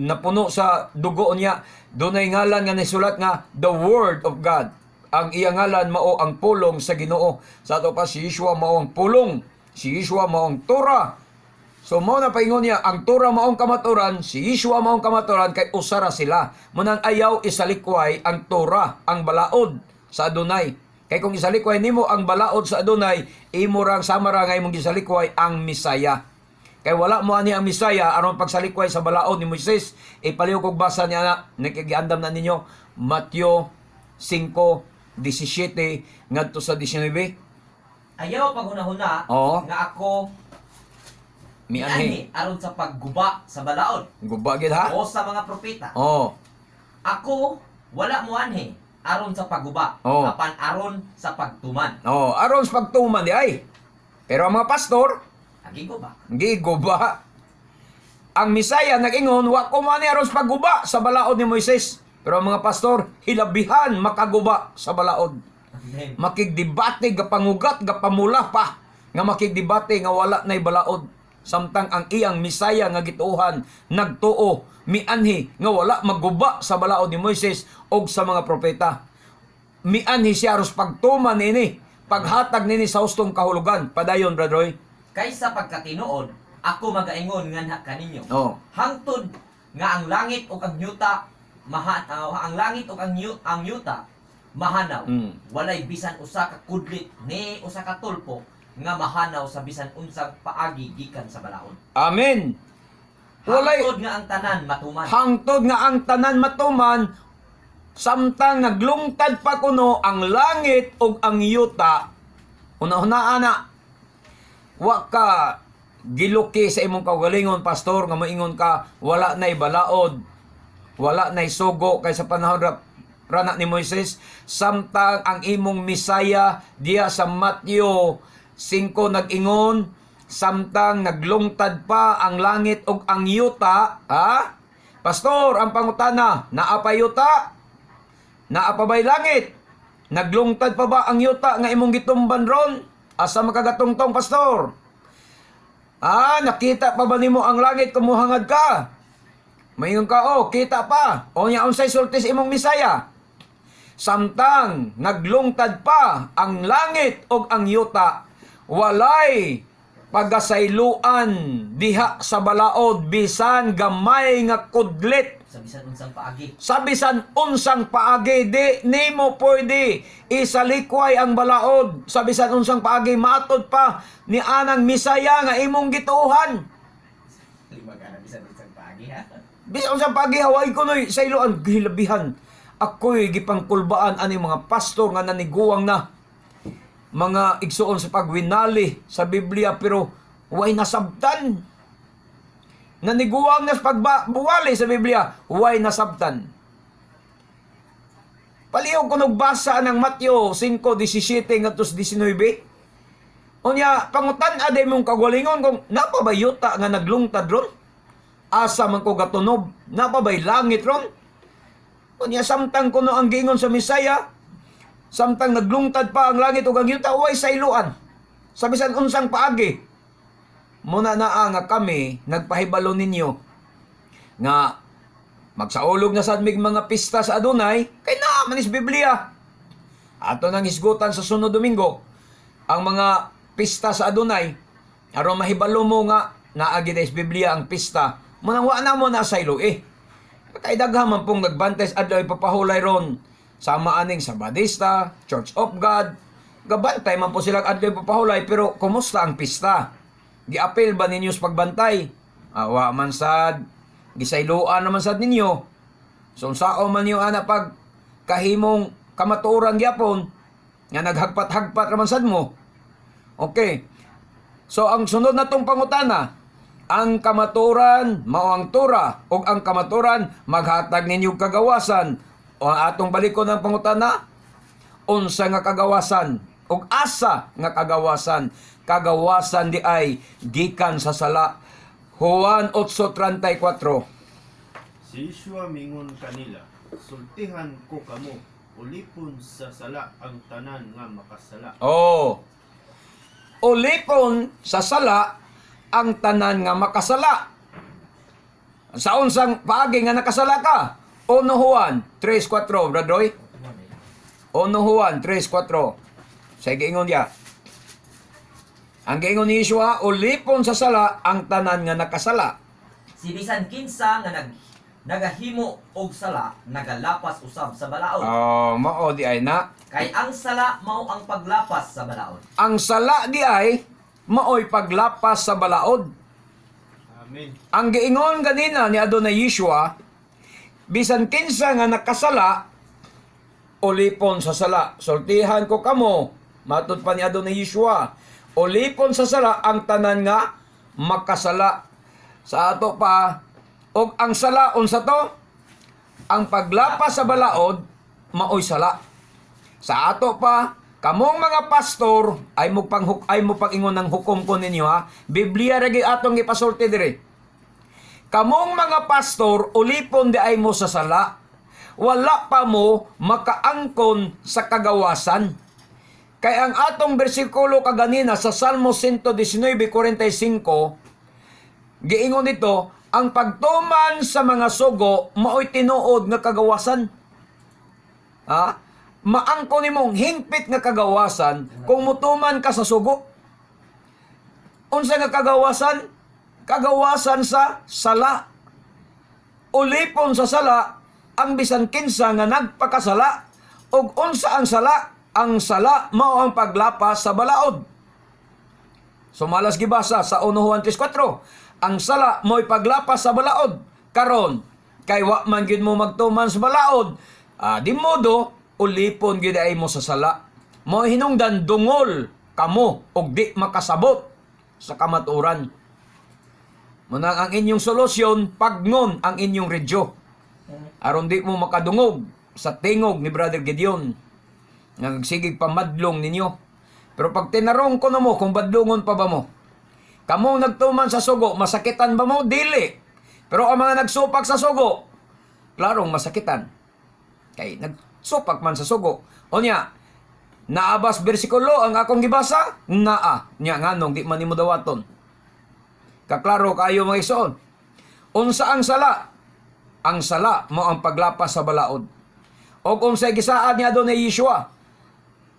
napuno sa dugo niya, dunay ngalan nga nisulat nga the Word of God. Ang iyang ngalan mao ang pulong sa Ginoo. Sa ato pa, si Yeshua mao ang pulong, si Yeshua mao ang Torah. So mao na paingon niya, ang Torah maong kamaturan, si Yeshua maong kamaturan, kay usara sila. Munang ayaw isalikway ang Torah, ang balaod sa Adonai. Kay kung isalikway nimo ang balaod sa Adonai, imo rang sama ra nga imong gisalikway ang Misaya. Kay wala mo ani ang Misaya aron pagsalikway sa balaod ni Moises. Ipaliw kog basa niya na, nakigiandam na ninyo, Mateo 5:17 ngadto sa 19. Ayaw paghunahuna nga ako Mianhi mianhi aron sa pagguba sa balaod Guba gid ha. o sa mga propeta. Ako wala moanhi aron sa pagguba, apan aron sa pagtuman. Oh, aron sa pagtuman di ay. Pero ang mga pastor, Agiguba. giguba. Ang Misaya nag-ingon, wa ko man aron sa pagguba sa balaod ni Moises. Pero ang mga pastor, hilabihan makaguba sa balaod. Amen. Makigdebate, gapangugat, gapamula pa nga makigdebate nga wala na'y balaod. Samtang ang iyang Misaya nga gituohan nagtuo mianhi nga wala magguba sa balaod ni Moises og sa mga propeta. Mianhi siya aros pagtuman nini, paghatag nini sa hustong kahulugan. Padayon, Brother Roy. Kaysa pagkatinuod, ako magaingon nganha kaninyo. Hangtod nga ang langit ug ang yuta ang langit ug ang yuta mahanaw. Walay bisan usa ka kudlit ni usa ka tulpo nga mahanaw sa bisan unsang paagi gikan sa balaod. Amen. Walay Hangtod nga ang tanan matuman. Hangtod nga ang tanan matuman, samtang naglungtad pa kuno ang langit ug ang yuta. Una-una ana, wa ka giluki sa imong kaugalingon, pastor, nga moingon ka wala nay balaod, wala nay sugo kay sa panahon rana ni Moises, samtang ang imong Misaya diya sa Mateo 5 nag-ingon samtang naglungtad pa ang langit ug ang yuta. Ha, pastor, ang pangutana, naa pa yuta? Naa pa ba'y langit? Naglungtad pa ba ang yuta nga imong gitumban ron? Asa makagatungtong, pastor? Ah, nakita pa ba nimo ang langit kung muhangad ka? Maingon ka, oh, kita pa. O niya, unsay sulti sa imong Misaya? Samtang naglungtad pa ang langit ug ang yuta, walay Pagasayloan diha sa balaod bisan gamay nga kudlit. Sa bisan unsang paagi. Sa bisan unsang paagi, di nimo pwede isalikway ang balaod. Sa bisan unsang paagi, maatod pa ni anang Misaya nga imong gituohan. Lima ka na bisan unsang paagi ha. Bisan unsang paagi, haway ko noy sayloan gihilabihan. Ako'y gipangkulbaan ani mga pastor nga naniguwang na mga igsuon sa pagwinali sa Biblia pero way nasabtan. Naniguwang na sa pagbuwali sa Biblia, way nasabtan. Palihog ko nagbasa ng Mateo 5:17 ngadto sa 19. Unya, pangutan aday mong kagwalingon kung napa ba yuta nga naglungtad ron? Asa man ko gatunob? Napa ba'y langit ron? Unya, samtang kuno ang giingon sa Misaya, samtang naglungtad pa ang langit ug ang yuta, way sayloan. Sa bisan unsang paagi. Muna naa nga kami nagpahibalo ninyo nga magsaulog na sad mig mga pista sa Adunay kay naa man is Biblia. Ato nang hisgutan sa sunod Domingo ang mga pista sa Adunay aron mahibalo mo nga naa gid is Biblia ang pista. Munang wa na mo na saylo eh. Kay daghan man pong nagbantay sa adlaw ipapahulay ron sama aning Sabadista, Church of God. Gabantay man po silang adlaw ipapahulay pero kumusta ang pista? Giapil ba ninyo sa pagbantay? Awa man sad. Gisayloan naman sad ninyo. So unsao man yung ana pag kahimong kamatuoran gyapon nga naghagpat-hagpat raman sad mo. Okay. So ang sunod na tong pangutana, ang kamaturan mao ang tura ug ang kamaturan maghatag ninyo kagawasan. O ang atong balikon ang pangutana, unsa nga kagawasan ug asa nga kagawasan? Kagawasan di ay gikan sa sala. Juan 8:34. Si Yeshua mingon kanila, sultihan ko kamo, ulipon sa sala ang tanan nga makasala. Oh. Ulipon sa sala ang tanan nga makasala. Sa unsang paagi nga nakasala ka? 1 Juan 3:4, Brad Roy. 1 Juan 3:4. Sa giingon niya. Ang giingon ni Yeshua, ulipon sa sala ang tanan nga nakasala. Si bisan kinsa nga nagahimo og sala nagalapas usab sa balaod. Oh, mao di ay na. Kay ang sala mao ang paglapas sa balaod. Ang sala di ay maoy paglapas sa balaod. Amen. Ang giingon ganina ni Adonai Yeshua, bisan kinsa nga nakasala, ulipon sa sala. Sultihan ko kamo, matud pa ni Adonai Yeshua, ulipon sa sala ang tanan nga makasala. Sa ato pa, og ang sala unsa to? Ang paglapas sa balaod maoy sala. Sa ato pa, kamong mga pastor ay mo panghuk ay mo pag-ingon ng hukom ko ninyo ha. Biblia ra gyud atong gipasulti diri. Kamong mga pastor, ulipon di ay mo sa sala. Wala pa mo makaangkon sa kagawasan. Kay ang atong bersikulo kaganina sa Salmo 119:45, giingon nito, ang pagtuman sa mga sugo maoy tinuod nga kagawasan. Ha? Maangkon nimong hingpit nga kagawasan kung mutuman ka sa sugo. Unsa nga kagawasan? Kagawasan sa sala. Ulipon sa sala ang bisan kinsa nga nagpakasala ug unsa ang sala? Ang sala mao ang paglapas sa balaod. Sumalas gibasa sa 1 Juan 3:4. Ang sala mo'y paglapas sa balaod. Karon, kay wa man gyud mo magtuman sa balaod, di modo ulipon gyud ay mo sa sala. Mo hinungdan dungol kamo og di makasabot sa kamatuoran. Munang ang inyong solusyon, pagngon ang inyong radyo. Aron di mo makadungog sa tingog ni Brother Gideon nga nagsigig pamadlong ninyo. Pero pag tinarong ko na mo, kung badlungon pa ba mo? Kamo nagtuman sa sugo, masakitan ba mo? Dili. Pero ang mga nagsupak sa sugo, klarong masakitan. Kay nagsupak man sa sugo. O niya, naabas bersikulo ang akong gibasa? Naa. Nya nganong di man nimo dawaton. Kaklaro kayo mga igsoon. Unsa ang sala? Ang sala mo ang paglapas sa balaod. O kung sa gisaad ni Adonai Yeshua,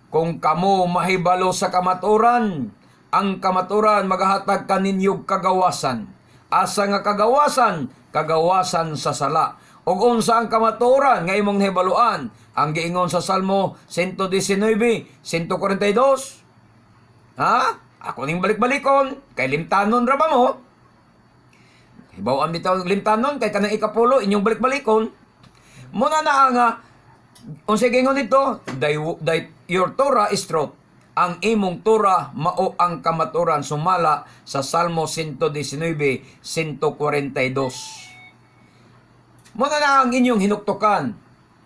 kung kamo mahibalo sa kamaturan, Ang kamaturan magahatag kaninyo kagawasan. Asa nga kagawasan? Kagawasan sa sala. Ug unsa ang kamatuoran nga imong nahibaluan? Ang giingon sa Salmo 119, 142. Ha? Ako ning balik-balikon kay limtanon ra ba mo? Hibaw-an bitaw limtanon kay kanang ikapulo inyong balik-balikon. Muna na nga unsay giingon nito? Thy, your Torah is truth. Ang imong Torah mao ang kamaturan sumala sa Salmo 119, 142. Muna na ang inyong hinuktukan.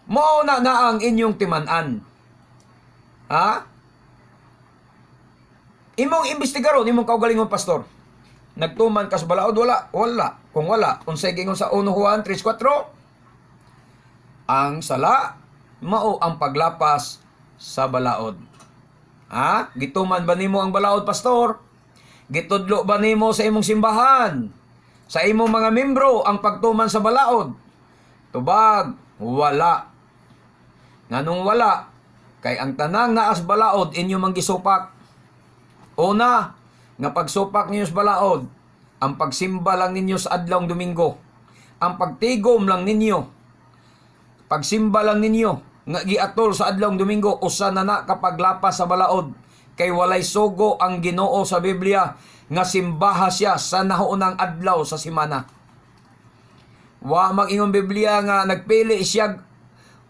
Mao na na ang inyong timan-an. Ha? Imong imbestigaron, imong kaugalingon, pastor. Nagtuman ka sa balaod, wala? Wala. Kung wala, unsay giingon sa 1 Juan 3:4? Ang sala mao ang paglapas sa balaod. Ha? Gituman ba nimo ang balaod, pastor? Gitudlo ba nimo sa imong simbahan? Sa imong mga membro ang pagtuman sa balaod? Tubag, wala. Nganong wala? Kay ang tanang naas balaod inyo mang gisupak. Una, nga pagsupak ninyo sa balaod, ang pagsimba lang ninyo sa adlawng Domingo, ang pagtigom lang ninyo, pagsimba lang ninyo, nga giatol sa adlawng Domingo, usa na na kapaglapas sa balaod, kay walay sugo ang Ginoo sa Biblia nga simbaha siya sa nahuunang adlaw sa simana. Wa mag-ingon Biblia nga nagpili siya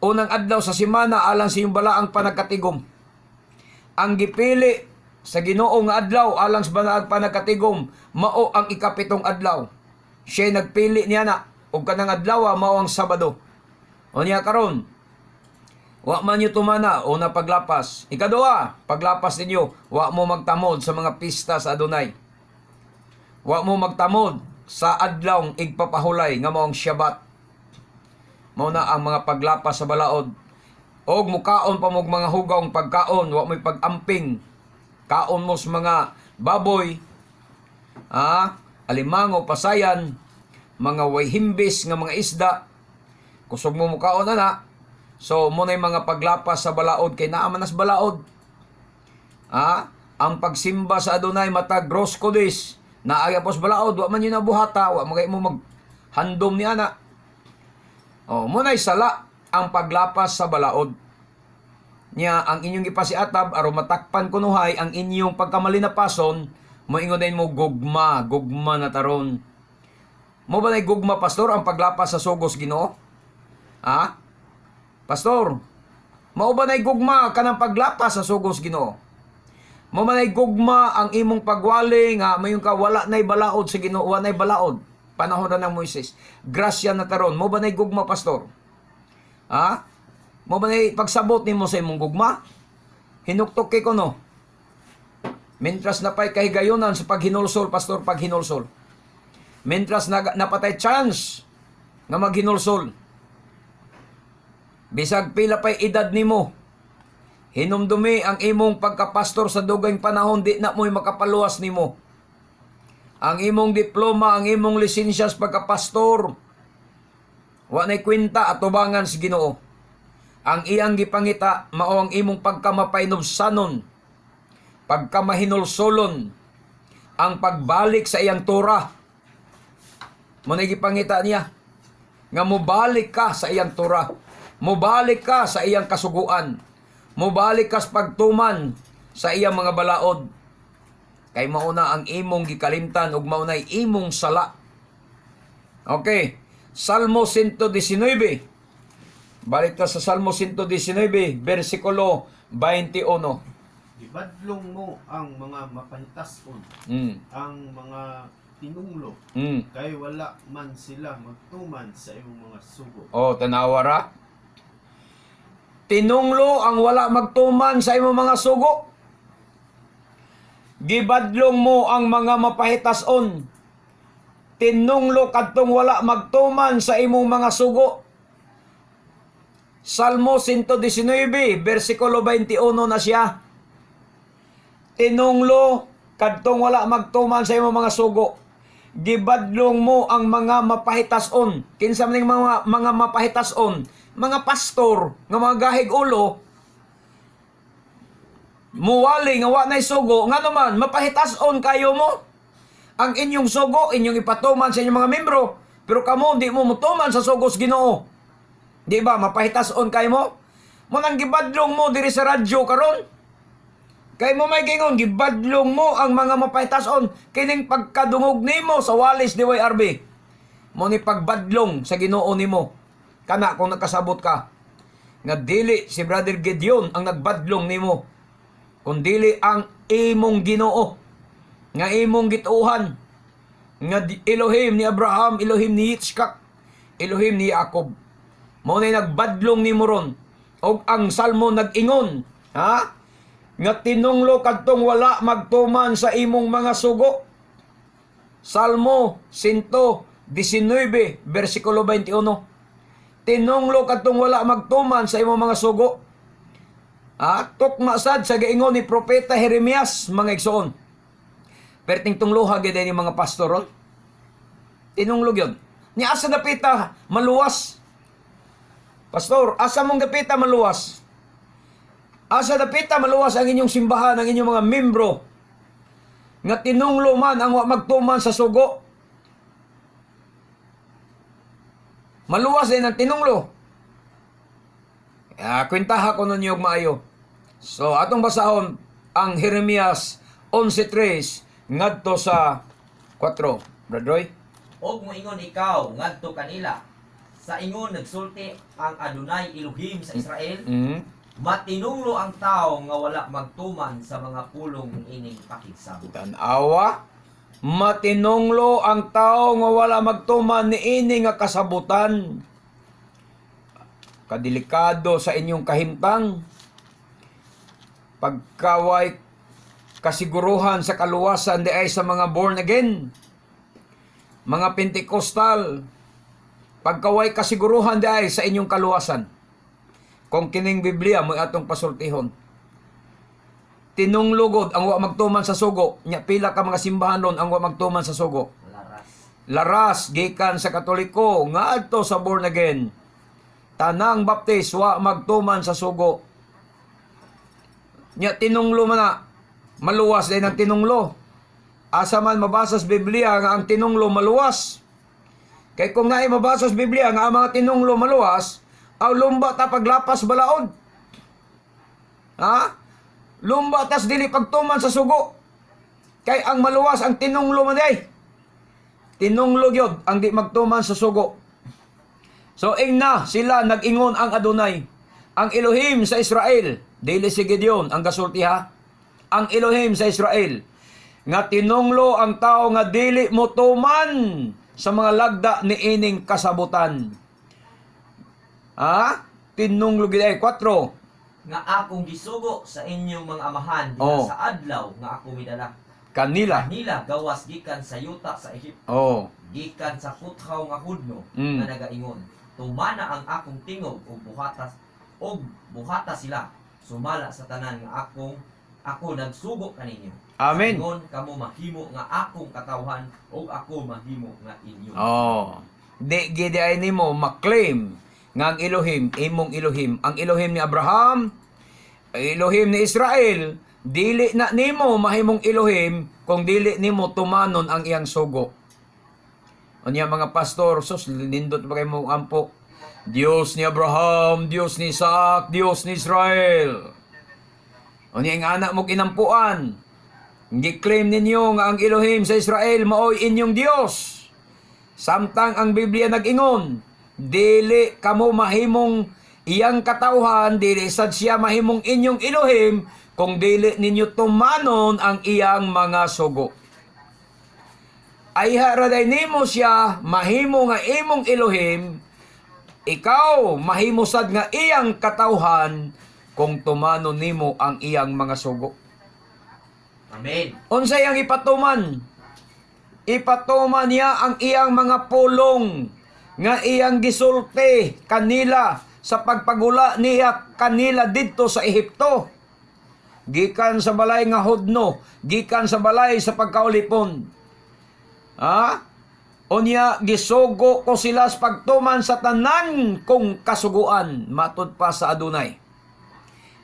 unang adlaw sa simana alang sa iyong balaang panagkatigom. Ang gipili sa Ginoo nga adlaw alang sa balaang panagkatigom mao ang 7 adlaw. Siya nagpili niya na ug kanang adlaw mao ang Sabado. O niya karon, wa man nyo tumana una paglapas. Ikaduha, paglapas ninyo, wa mo magtamod sa mga pista sa Adonai. Wa mo magtamod sa adlawng igpapahulay nga mao ang Shabbat. Mao na ang mga paglapas sa balaod. Og mukaon pa mo og mga hugawng pagkaon, wa mo'y pag-amping. Kaon mo sa mga baboy, alimango, pasayan, mga wayhimbis nga mga isda. Kusog mo mukaon ana. So mo na mga paglapas sa balaod kay naa man nas balaod. Ang pagsimba sa Adonai matag Rosco days, naaya pos balaod, wa man yun nabuhata, wa magay mo maghandom ni ana. Oh, mo na'y sala ang paglapas sa balaod. Nya ang inyong gipasiatab aron matakpan kunuhay ang inyong pagkamalinapason, moingon din mo gugma, gugma na taron. Mo ba na'y gugma, pastor, ang paglapas sa sugos Ginoo? Ha? Pastor, mao ba na'y gugma kanang paglapas sa sugos Ginoo? Mo man ay gugma ang imong pagwali nga mayon ka wala na'y balaod sa Ginoo, wa na'y balaod. Panahon ra ng Moises. Grasya na taron. Mo ba na'y gugma, pastor? Ha? Mo ba na'y pagsabot nimo sa imong gugma? Hinuktok kay kuno. Mentras napay kahigayonan sa paghinulsol, pastor, paghinulsol. Mentras na, napatay chance nga maghinulsol. Bisag pila pa'y edad nimo, hinumdumi ang imong pagkapastor sa dugayng panahon, di na mo'y makapaluwas nimo. Ang imong diploma, ang imong lisensya sa pagkapastor, wa na'y kwenta atubangan sa Ginoo. Ang iyang gipangita mao ang imong pagkamapainubsanon, pagkamahinulsolon, ang pagbalik sa iyang Torah. Mo na gipangita niya nga mobalik ka sa iyang Torah, mobalik ka sa iyang kasuguan, mobalik ka sa pagtuman sa iyang mga balaod. Kay mauna ang imong gikalimtan ug maunay imong sala. Okay. Salmo 119. Balik ta sa Salmo 119, versikulo 21. Gibadlong mo ang mga mapahitason, ang mga tinunglo, kay wala man sila magtuman sa imong mga sugo. Oh, tanawa ra. Tinunglo ang wala magtuman sa imong mga sugo. Gibadlong mo ang mga mapahitason. Tinunglo kadtong wala magtuman sa imong mga sugo. Salmo 119, versikulo 21 na siya. Tinunglo kadtong wala magtuman sa imong mga sugo. Gibadlong mo ang mga mapahitason. Kinsa man ning mga mapahitason? Mga pastor nga mga gahig ulo. Muwali nga wa nay sugo, nga naman mapahitason kayo mo. Ang inyong sugo inyong ipatuman sa inyong mga membro, pero kamo di mo mutuman sa sugo sa Ginoo. Di ba mapahitason kayo mo? Mo nang gibadlong mo diri sa radyo karon. Kay mo may gingon, gibadlong mo ang mga mapahitason kining pagkadungog nimo sa Walis DYRB. Mo ni pagbadlong sa Ginoo nimo. Kana kung nakasabot ka nga dili si Brother Gideon ang nagbadlong nimo, kundili ang imong Ginoo nga imong gituohan nga Elohim ni Abraham, Elohim ni Yitzchak, Elohim ni Jacob. Mao na nagbadlong nimo ron. Og ang salmo nag-ingon, ha? Nga tinunglo kadtong wala magtuman sa imong mga sugo. Salmo 119 versikulo 21. Tinunglo kadtong wala magtuman sa imong mga sugo. Ha? Tukma sad sa giingon ni Propeta Jeremias, mga igsoon. Perting tungluha gyud ni mga pastor ron. Tinunglog yun. Ni asa dapita maluwas? Pastor, asa mong dapita maluwas? Asa dapita maluwas ang inyong simbahan, ang inyong mga membro? Nga tinunglo man ang wa magtuman sa sugo. Maluwas din ang tinunglo. Ah, kwentaha ko ninyo og maayo. So, atong basahon ang Jeremias 11:3 ngadto sa 4. Brad Roy? Og moingon ikaw ngadto kanila. Sa ingon nagsulti ang Adonai Elohim sa Israel, matinunglo ang tao nga wala magtuman sa mga pulong ining pakigsabot. Tanawa, matinunglo ang tao nga wala magtuman niini nga kasabutan. Kadelikado sa inyong kahimtang. Pagkaway kasiguruhan sa kaluwasan di ay sa mga born again, mga Pentecostal, pagkaway kasiguruhan di ay sa inyong kaluwasan. Kung kining Biblia mo atong pasultihon. Tinunglugod ang wa magtuman sa sugo, nya pila ka mga simbahan ron ang wa magtuman sa sugo. Laras. Laras gikan sa Katoliko ngadto sa born again. Tanang Baptist wa magtuman sa sugo. Nya tinunglo man na, maluwas din ang tinunglo. Asa man mabasa sa Biblia nga ang tinunglo maluwas? Kay kung naay mabasa sa Biblia nga ang mga tinunglo maluwas, aw lumba ta paglapas balaod. Ha? Lumba tas dili pagtuman sa sugo. Kay ang maluwas ang tinunglo man ay. Tinunglo gyud ang di magtuman sa sugo. So ingna sila nag-ingon ang Adonai, ang Elohim sa Israel, dili si Gideon ang gasulti ha. Ang Elohim sa Israel nga tinunglo ang tao nga dili motuman sa mga lagda ni ining kasabutan. Ha? Tinunglo gid ay 4. Nga akong gisugo sa inyong mga amahan diha sa adlaw nga ako midala Kanila. Kanila gawas gikan sa yuta sa Ehipto. Gikan sa kuthaw nga hudno nga nagaingon, tumana ang akong tingog ug buhata sila sumala sa tanan nga akong ako nagsugo kaninyo. Amen. Ingon kamo mahimo nga akong katawhan ug ako mahimo nga inyo. Oh. Di gid ay nimo maklaim nga ang Elohim, imong Elohim, ang Elohim ni Abraham, ang Elohim ni Israel, dili na nimo mahimong Elohim kung dili nimo tumanon ang iyang sugo. Unya mga pastor, sus, nindot pa kayo mong ampo. Diyos ni Abraham, Diyos ni Isaac, Diyos ni Israel. Unya ang anak mo kinampuan. Gi-claim ninyo nga ang Elohim sa Israel maoy inyong Dios. Samtang ang Biblia nag-ingon, dili kamo mahimong iyang katawhan, dili sad siya mahimong inyong Elohim kung dili ninyo tumanon ang iyang mga sugo. Ay haraday nimo siya mahimo nga imong Elohim, ikaw mahimo sad nga iyang katawhan kung tumanon nimo ang iyang mga sugo. Amen. Unsay ang ipatuman? Ipatuman niya ang iyang mga pulong nga iyang gisulti kanila sa pagpagula niya kanila didto sa Ehipto. Gikan sa balay nga hudno, gikan sa balay sa pagkaulipon. Ha? Unya gisugo ko sila sa pagtuman sa tanan kong kasuguan matud pa sa Adunay.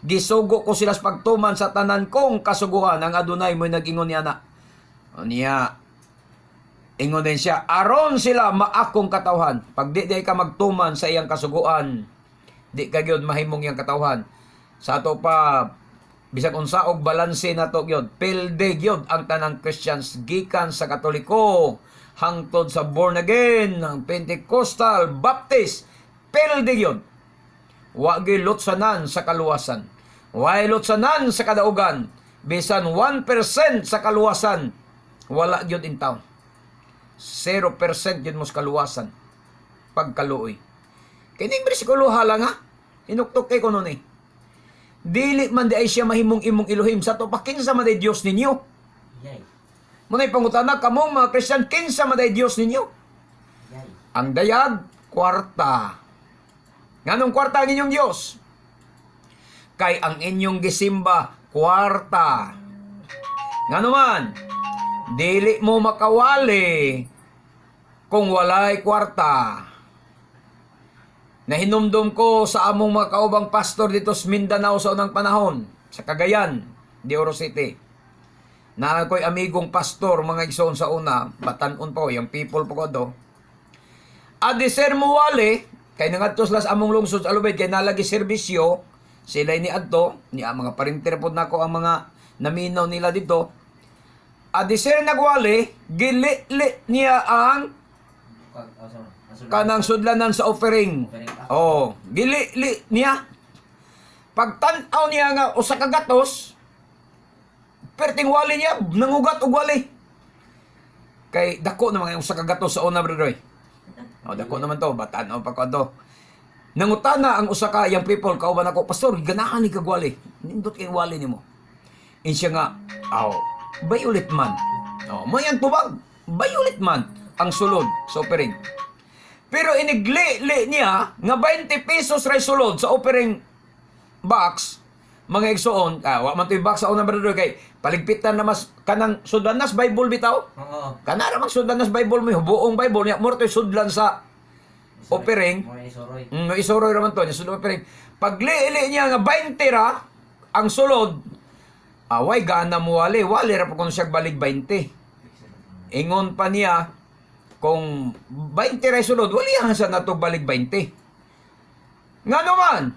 Gisugo ko sila sa pagtuman sa tanan kong kasuguan. Ang Adonai mo'y nag-ingon niya na. O niya, ingon din siya, aron sila maakong katawhan. Pag di di ka magtuman sa iyang kasuguan, di ka gyud mahimong iyang katawhan. Sa ato pa, bisag unsa og balanse nato gyud, pilde gyud ang tanang Christians gikan sa Katoliko hangtod sa born again, ang Pentecostal, Baptist, pilde gyud. Wa gyud lutsanan sa kaluwasan. Way lutsanan sa kadaugan. Bisan 1% sa kaluwasan, wala gyud in town. 0% yun mo sa kaluwasan. Pagkaluoy. Kining bersikulo lang ha. Inuktok kay ko nun eh. Dili man di ay siya mahimong imong Elohim. Sa to pa, kinsa man day Dios ninyo? Yay. Muna'y pangutana kamong mga Christian, kinsa man day Dios ninyo? Yay. Ang dayag, kwarta. Nganong kwarta ang inyong Diyos? Kay ang inyong gisimba, kwarta. Ngano man, dili mo makawali kung walay kwarta. Nahinumdum ko sa among mga kaubang pastor dito sa Mindanao sa unang panahon, sa Cagayan de Oro City. Na ako'y amigong pastor, mga igsoon sa una, batan-on pa ko, yung people po ko do. Adi sir mo wali, kay nangadto sila sa among lungsod sa Alubed, kay nalagi serbisyo, sila ni adto, ni ang mga parinter pod nako ang mga naminaw nila dito. Adi sir nagwali, gili-li niya ang kanang sudlanan sa offering. Offering pa. Oh, gili-li niya. Pagtan-aw niya nga usa ka gatos, perting wali niya, nangugat og wali. Kay dako naman ang usa ka gatos sa una, brother. Oh, dako naman to, batan-aw pa ko to. Nangutana ang usa ka yang people kauban ako, "Pastor, ganahan ni kag wali. Nindot kay wali nimo." Insiya nga, aw, bayulit man. Oh, mo yang tubag, bayulit man ang sulod sa offering. Pero inigli-li niya nga 20 pesos ray sulod sa offering box, mga igsoon, wa man to'y box sa una, brother, kay paligpitan na mas kanang sudlan nas Bible bitaw. Oo. Kana ra mang sudlan nas Bible mo, buong Bible niya mo to'y sudlan sa offering. Mo isuroy. Isuroy raman to, niya sulod offering. Pagli-li niya nga 20 ra ang sulod, away gana mo wali, wali ra pa kuno siya balik 20. Ingon pa niya, kung 20 ra sulod, wali sa nato balik 20. Nga naman,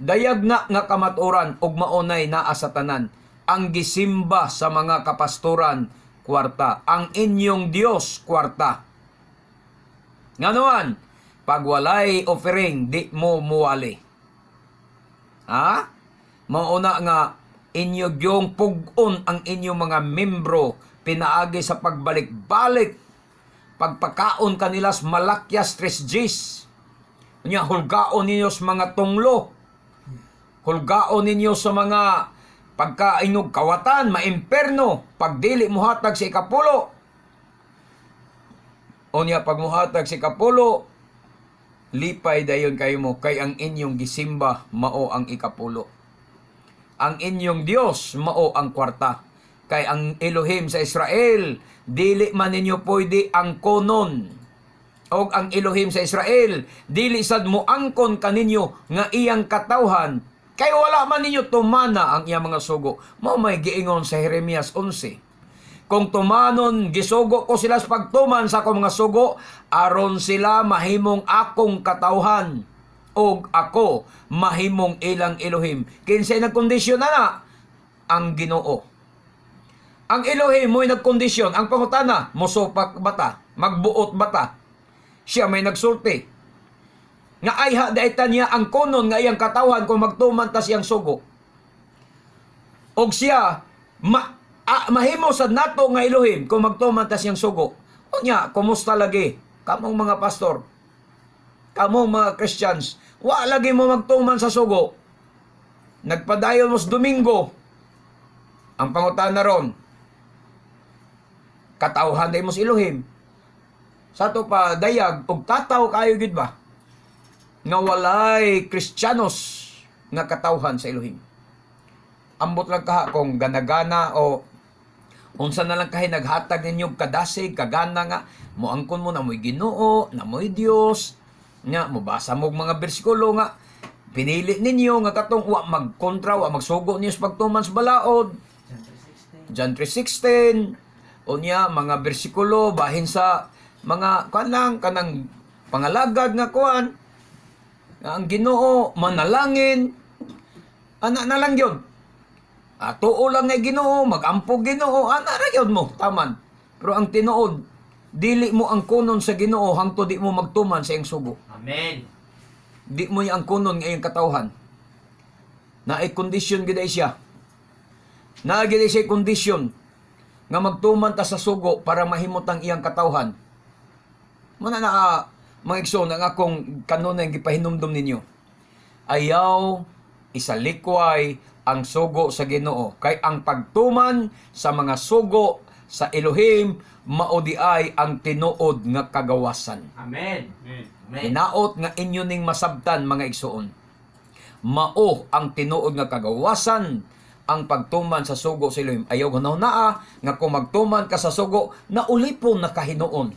dayag na nga kamaturan ug maunay naa sa tanan ang gisimba sa mga kapastoran, kwarta. Ang inyong Dios, kwarta. Nga naman, pag walay offering, di mo muwali. Ha? Mauna nga, inyo gyong pug-on ang inyong mga membro pinaagi sa pagbalik-balik, pagpakaon kanila sa Malakyas 3 Gs. Unya, hulgaon ninyo sa mga tunglo. Hulgaon ninyo sa mga pagkainog kawatan, maimperno, pagdili muhatag sa ikapulo. Unya, pag muhatag sa ikapulo, lipay dayon kayo mo, kay ang inyong gisimba mao ang ikapulo. Ang inyong Dios mao ang kwarta. Kay ang Elohim sa Israel, dili man ninyo pwede ang konon. Og ang Elohim sa Israel, dili sad mo angkon kaninyo nga iyang katawhan, kay wala man ninyo tumana ang iyang mga sugo. Mao may giingon sa Jeremias 11. Kung tumanon, gisugo ko sila sa pagtuman sa akong mga sugo, aron sila mahimong akong katawhan, og ako mahimong ilang Elohim. Kinsay nagkondisyon na na? Ang Ginoo. Ang Elohim mo'y nagkondisyon. Ang pangutana, mosupak bata, magbuot bata. Siya may nagsulti. Nga ayha daitan niya ang konon nga iyang katawhan kung magtuman ta siyang sugo. Og siya mahimo sad nato nga Elohim kung magtuman ta siyang sugo. Unya, kumusta lagi kamong mga pastor? Kamong mga Christians, wa lagi mo magtuman sa sugo. Nagpadayon mo sa Domingo. Ang pangutana ron, katawhan day mo sa Elohim. Sa ato pa dayag og tataw kayo gid ba nga walay Kristiyanos nga katawhan sa Elohim. Ambot lang kaha kung ganagana o unsa na lang kahay naghatag ninyo kadasig kagana nga moangkon mo na mo'y Ginoo, na mo'y Dios, nga mobasa mo og mga bersikulo nga Pinili ninyo nga katong wa magkontra, wa magsugo niyo sa pagtuman sa balaod. John 3:16. John 3:16, unya mga bersikulo bahin sa mga kuan lang, kanang pangalagad nga kuan nga ang Ginoo manalangin, ana na lang yun. Tuo lang nga Ginoo, magampo Ginoo, ana ra gyud mo taman. Pero ang tinuod, dili mo ang kunon sa Ginoo hangtod di mo magtuman sa iyang sugo. Amen. Di mo ang kunon nga iyang katawhan. Naay kondisyon gid ay siya. Naa gid ay siya kondisyon nga magtuman ta sa sugo para mahimot ang iyang katawhan. Muna na mga igsoon, ang akong kanunay gipahinumdom ninyo. Ayaw isalikway ang sugo sa Ginoo, kay ang pagtuman sa mga sugo sa Elohim mao di ay ang tinuod nga kagawasan. Amen. Amen. Amen. Hinaot nga inyo ning masabtan, mga igsoon. Mao ang tinuod nga kagawasan ang pagtuman sa sugo sa Elohim. Ayaw ganaw naa nga kung magtuman ka sa sugo, naulipon na kahinuon.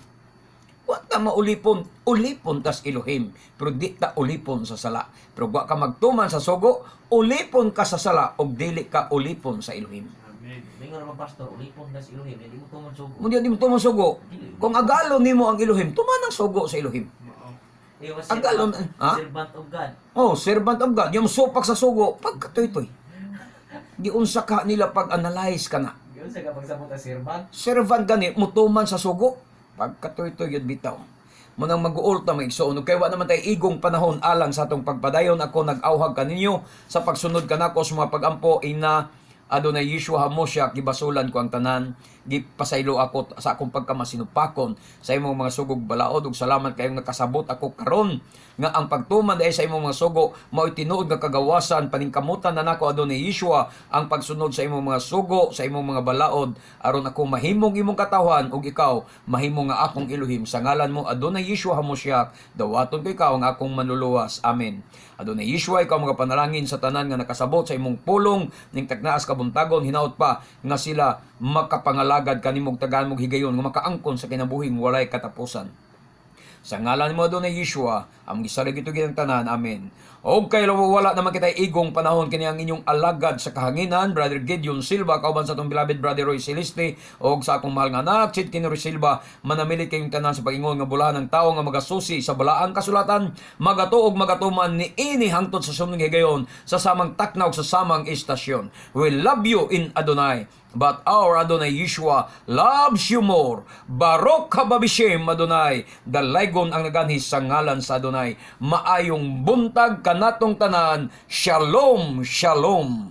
Wa ta maulipon, ulipon tas Elohim, pero di ta ulipon sa sala. Pero wa ka magtuman sa sugo, ulipon ka sa sala ug dili ka ulipon sa Elohim. Amen. Mingon naman, pastor, ulipon das Elohim, hindi mo tuman sugo. Mo di mo tuman sugo. Dili. Kung agalo nimo ang Elohim, tuman ang sugo sa Elohim. Mao. Eh, was Ang galon, ha? Servant of God. Oh, servant of God, yung supak sa sugo, pagkatoy-toy. Giunsa ka nila pag-analyze ka na. Yun sa kapag sa ang servant. Servant gani, mutuman sa sugo. Pagkatoy-toy yun bitaw. Munang mag-uulta, mga igsoon. Ug kay wa naman tayo igong panahon alang sa atong pagpadayon. Ako nag-auhag kaninyo sa pagsunod kanako sa mga pagampo ina Adonai Yeshua HaMoshiach, gibasulan ko ang tanan, gipasaylo ako sa akong pagkamasinupakon sa imong mga sugog balaod, ug salamat kayong nakasabot ako karon nga ang pagtuman dahil sa imong mga sugo mao'y tinuod nga kagawasan. Paningkamutan na nako, Adonai Yeshua, ang pagsunod sa imong mga sugo, sa imong mga balaod, aron ako mahimong imong katawhan ug ikaw mahimo nga akong Elohim. Sa ngalan mo, Adonai Yeshua HaMoshiach, dawaton ko ikaw ang akong manluluwas. Amen. Adonai Yeshua, ikaw mga panalangin sa tanan nga nakasabot sa imong pulong ning tagnaas kabuntagon. Hinaot pa nga sila makapangalagad kanimong tagaan mong higayon nga makaangkon sa kinabuhing walay katapusan. Sa ngalan mo, Adonai Yeshua, ang gisalig ito ang tanan. Amen. Og kay wala naman kita igong panahon, kini ang inyong alagad sa kahanginan, Brother Gideon Silva, kauban sa atong beloved Brother Roy Celeste, og sa akong mahal nga anak, Chit Roy Silva. Manamilit kayong tanan sa pag-ingon nga bulahan ng tao nga magasusi sa balaang kasulatan, magatuog magatuman ni ini hangtod sa sumnong higayon sa samang takna ug sa samang istasyon. We love you in Adonai, but our Adonai Yeshua loves you more. Baruch haba b'shem Adonai. Dalaygon ang naganhi sa ngalan sa Adonai. Maayong buntag kanatong tanan. Shalom, shalom.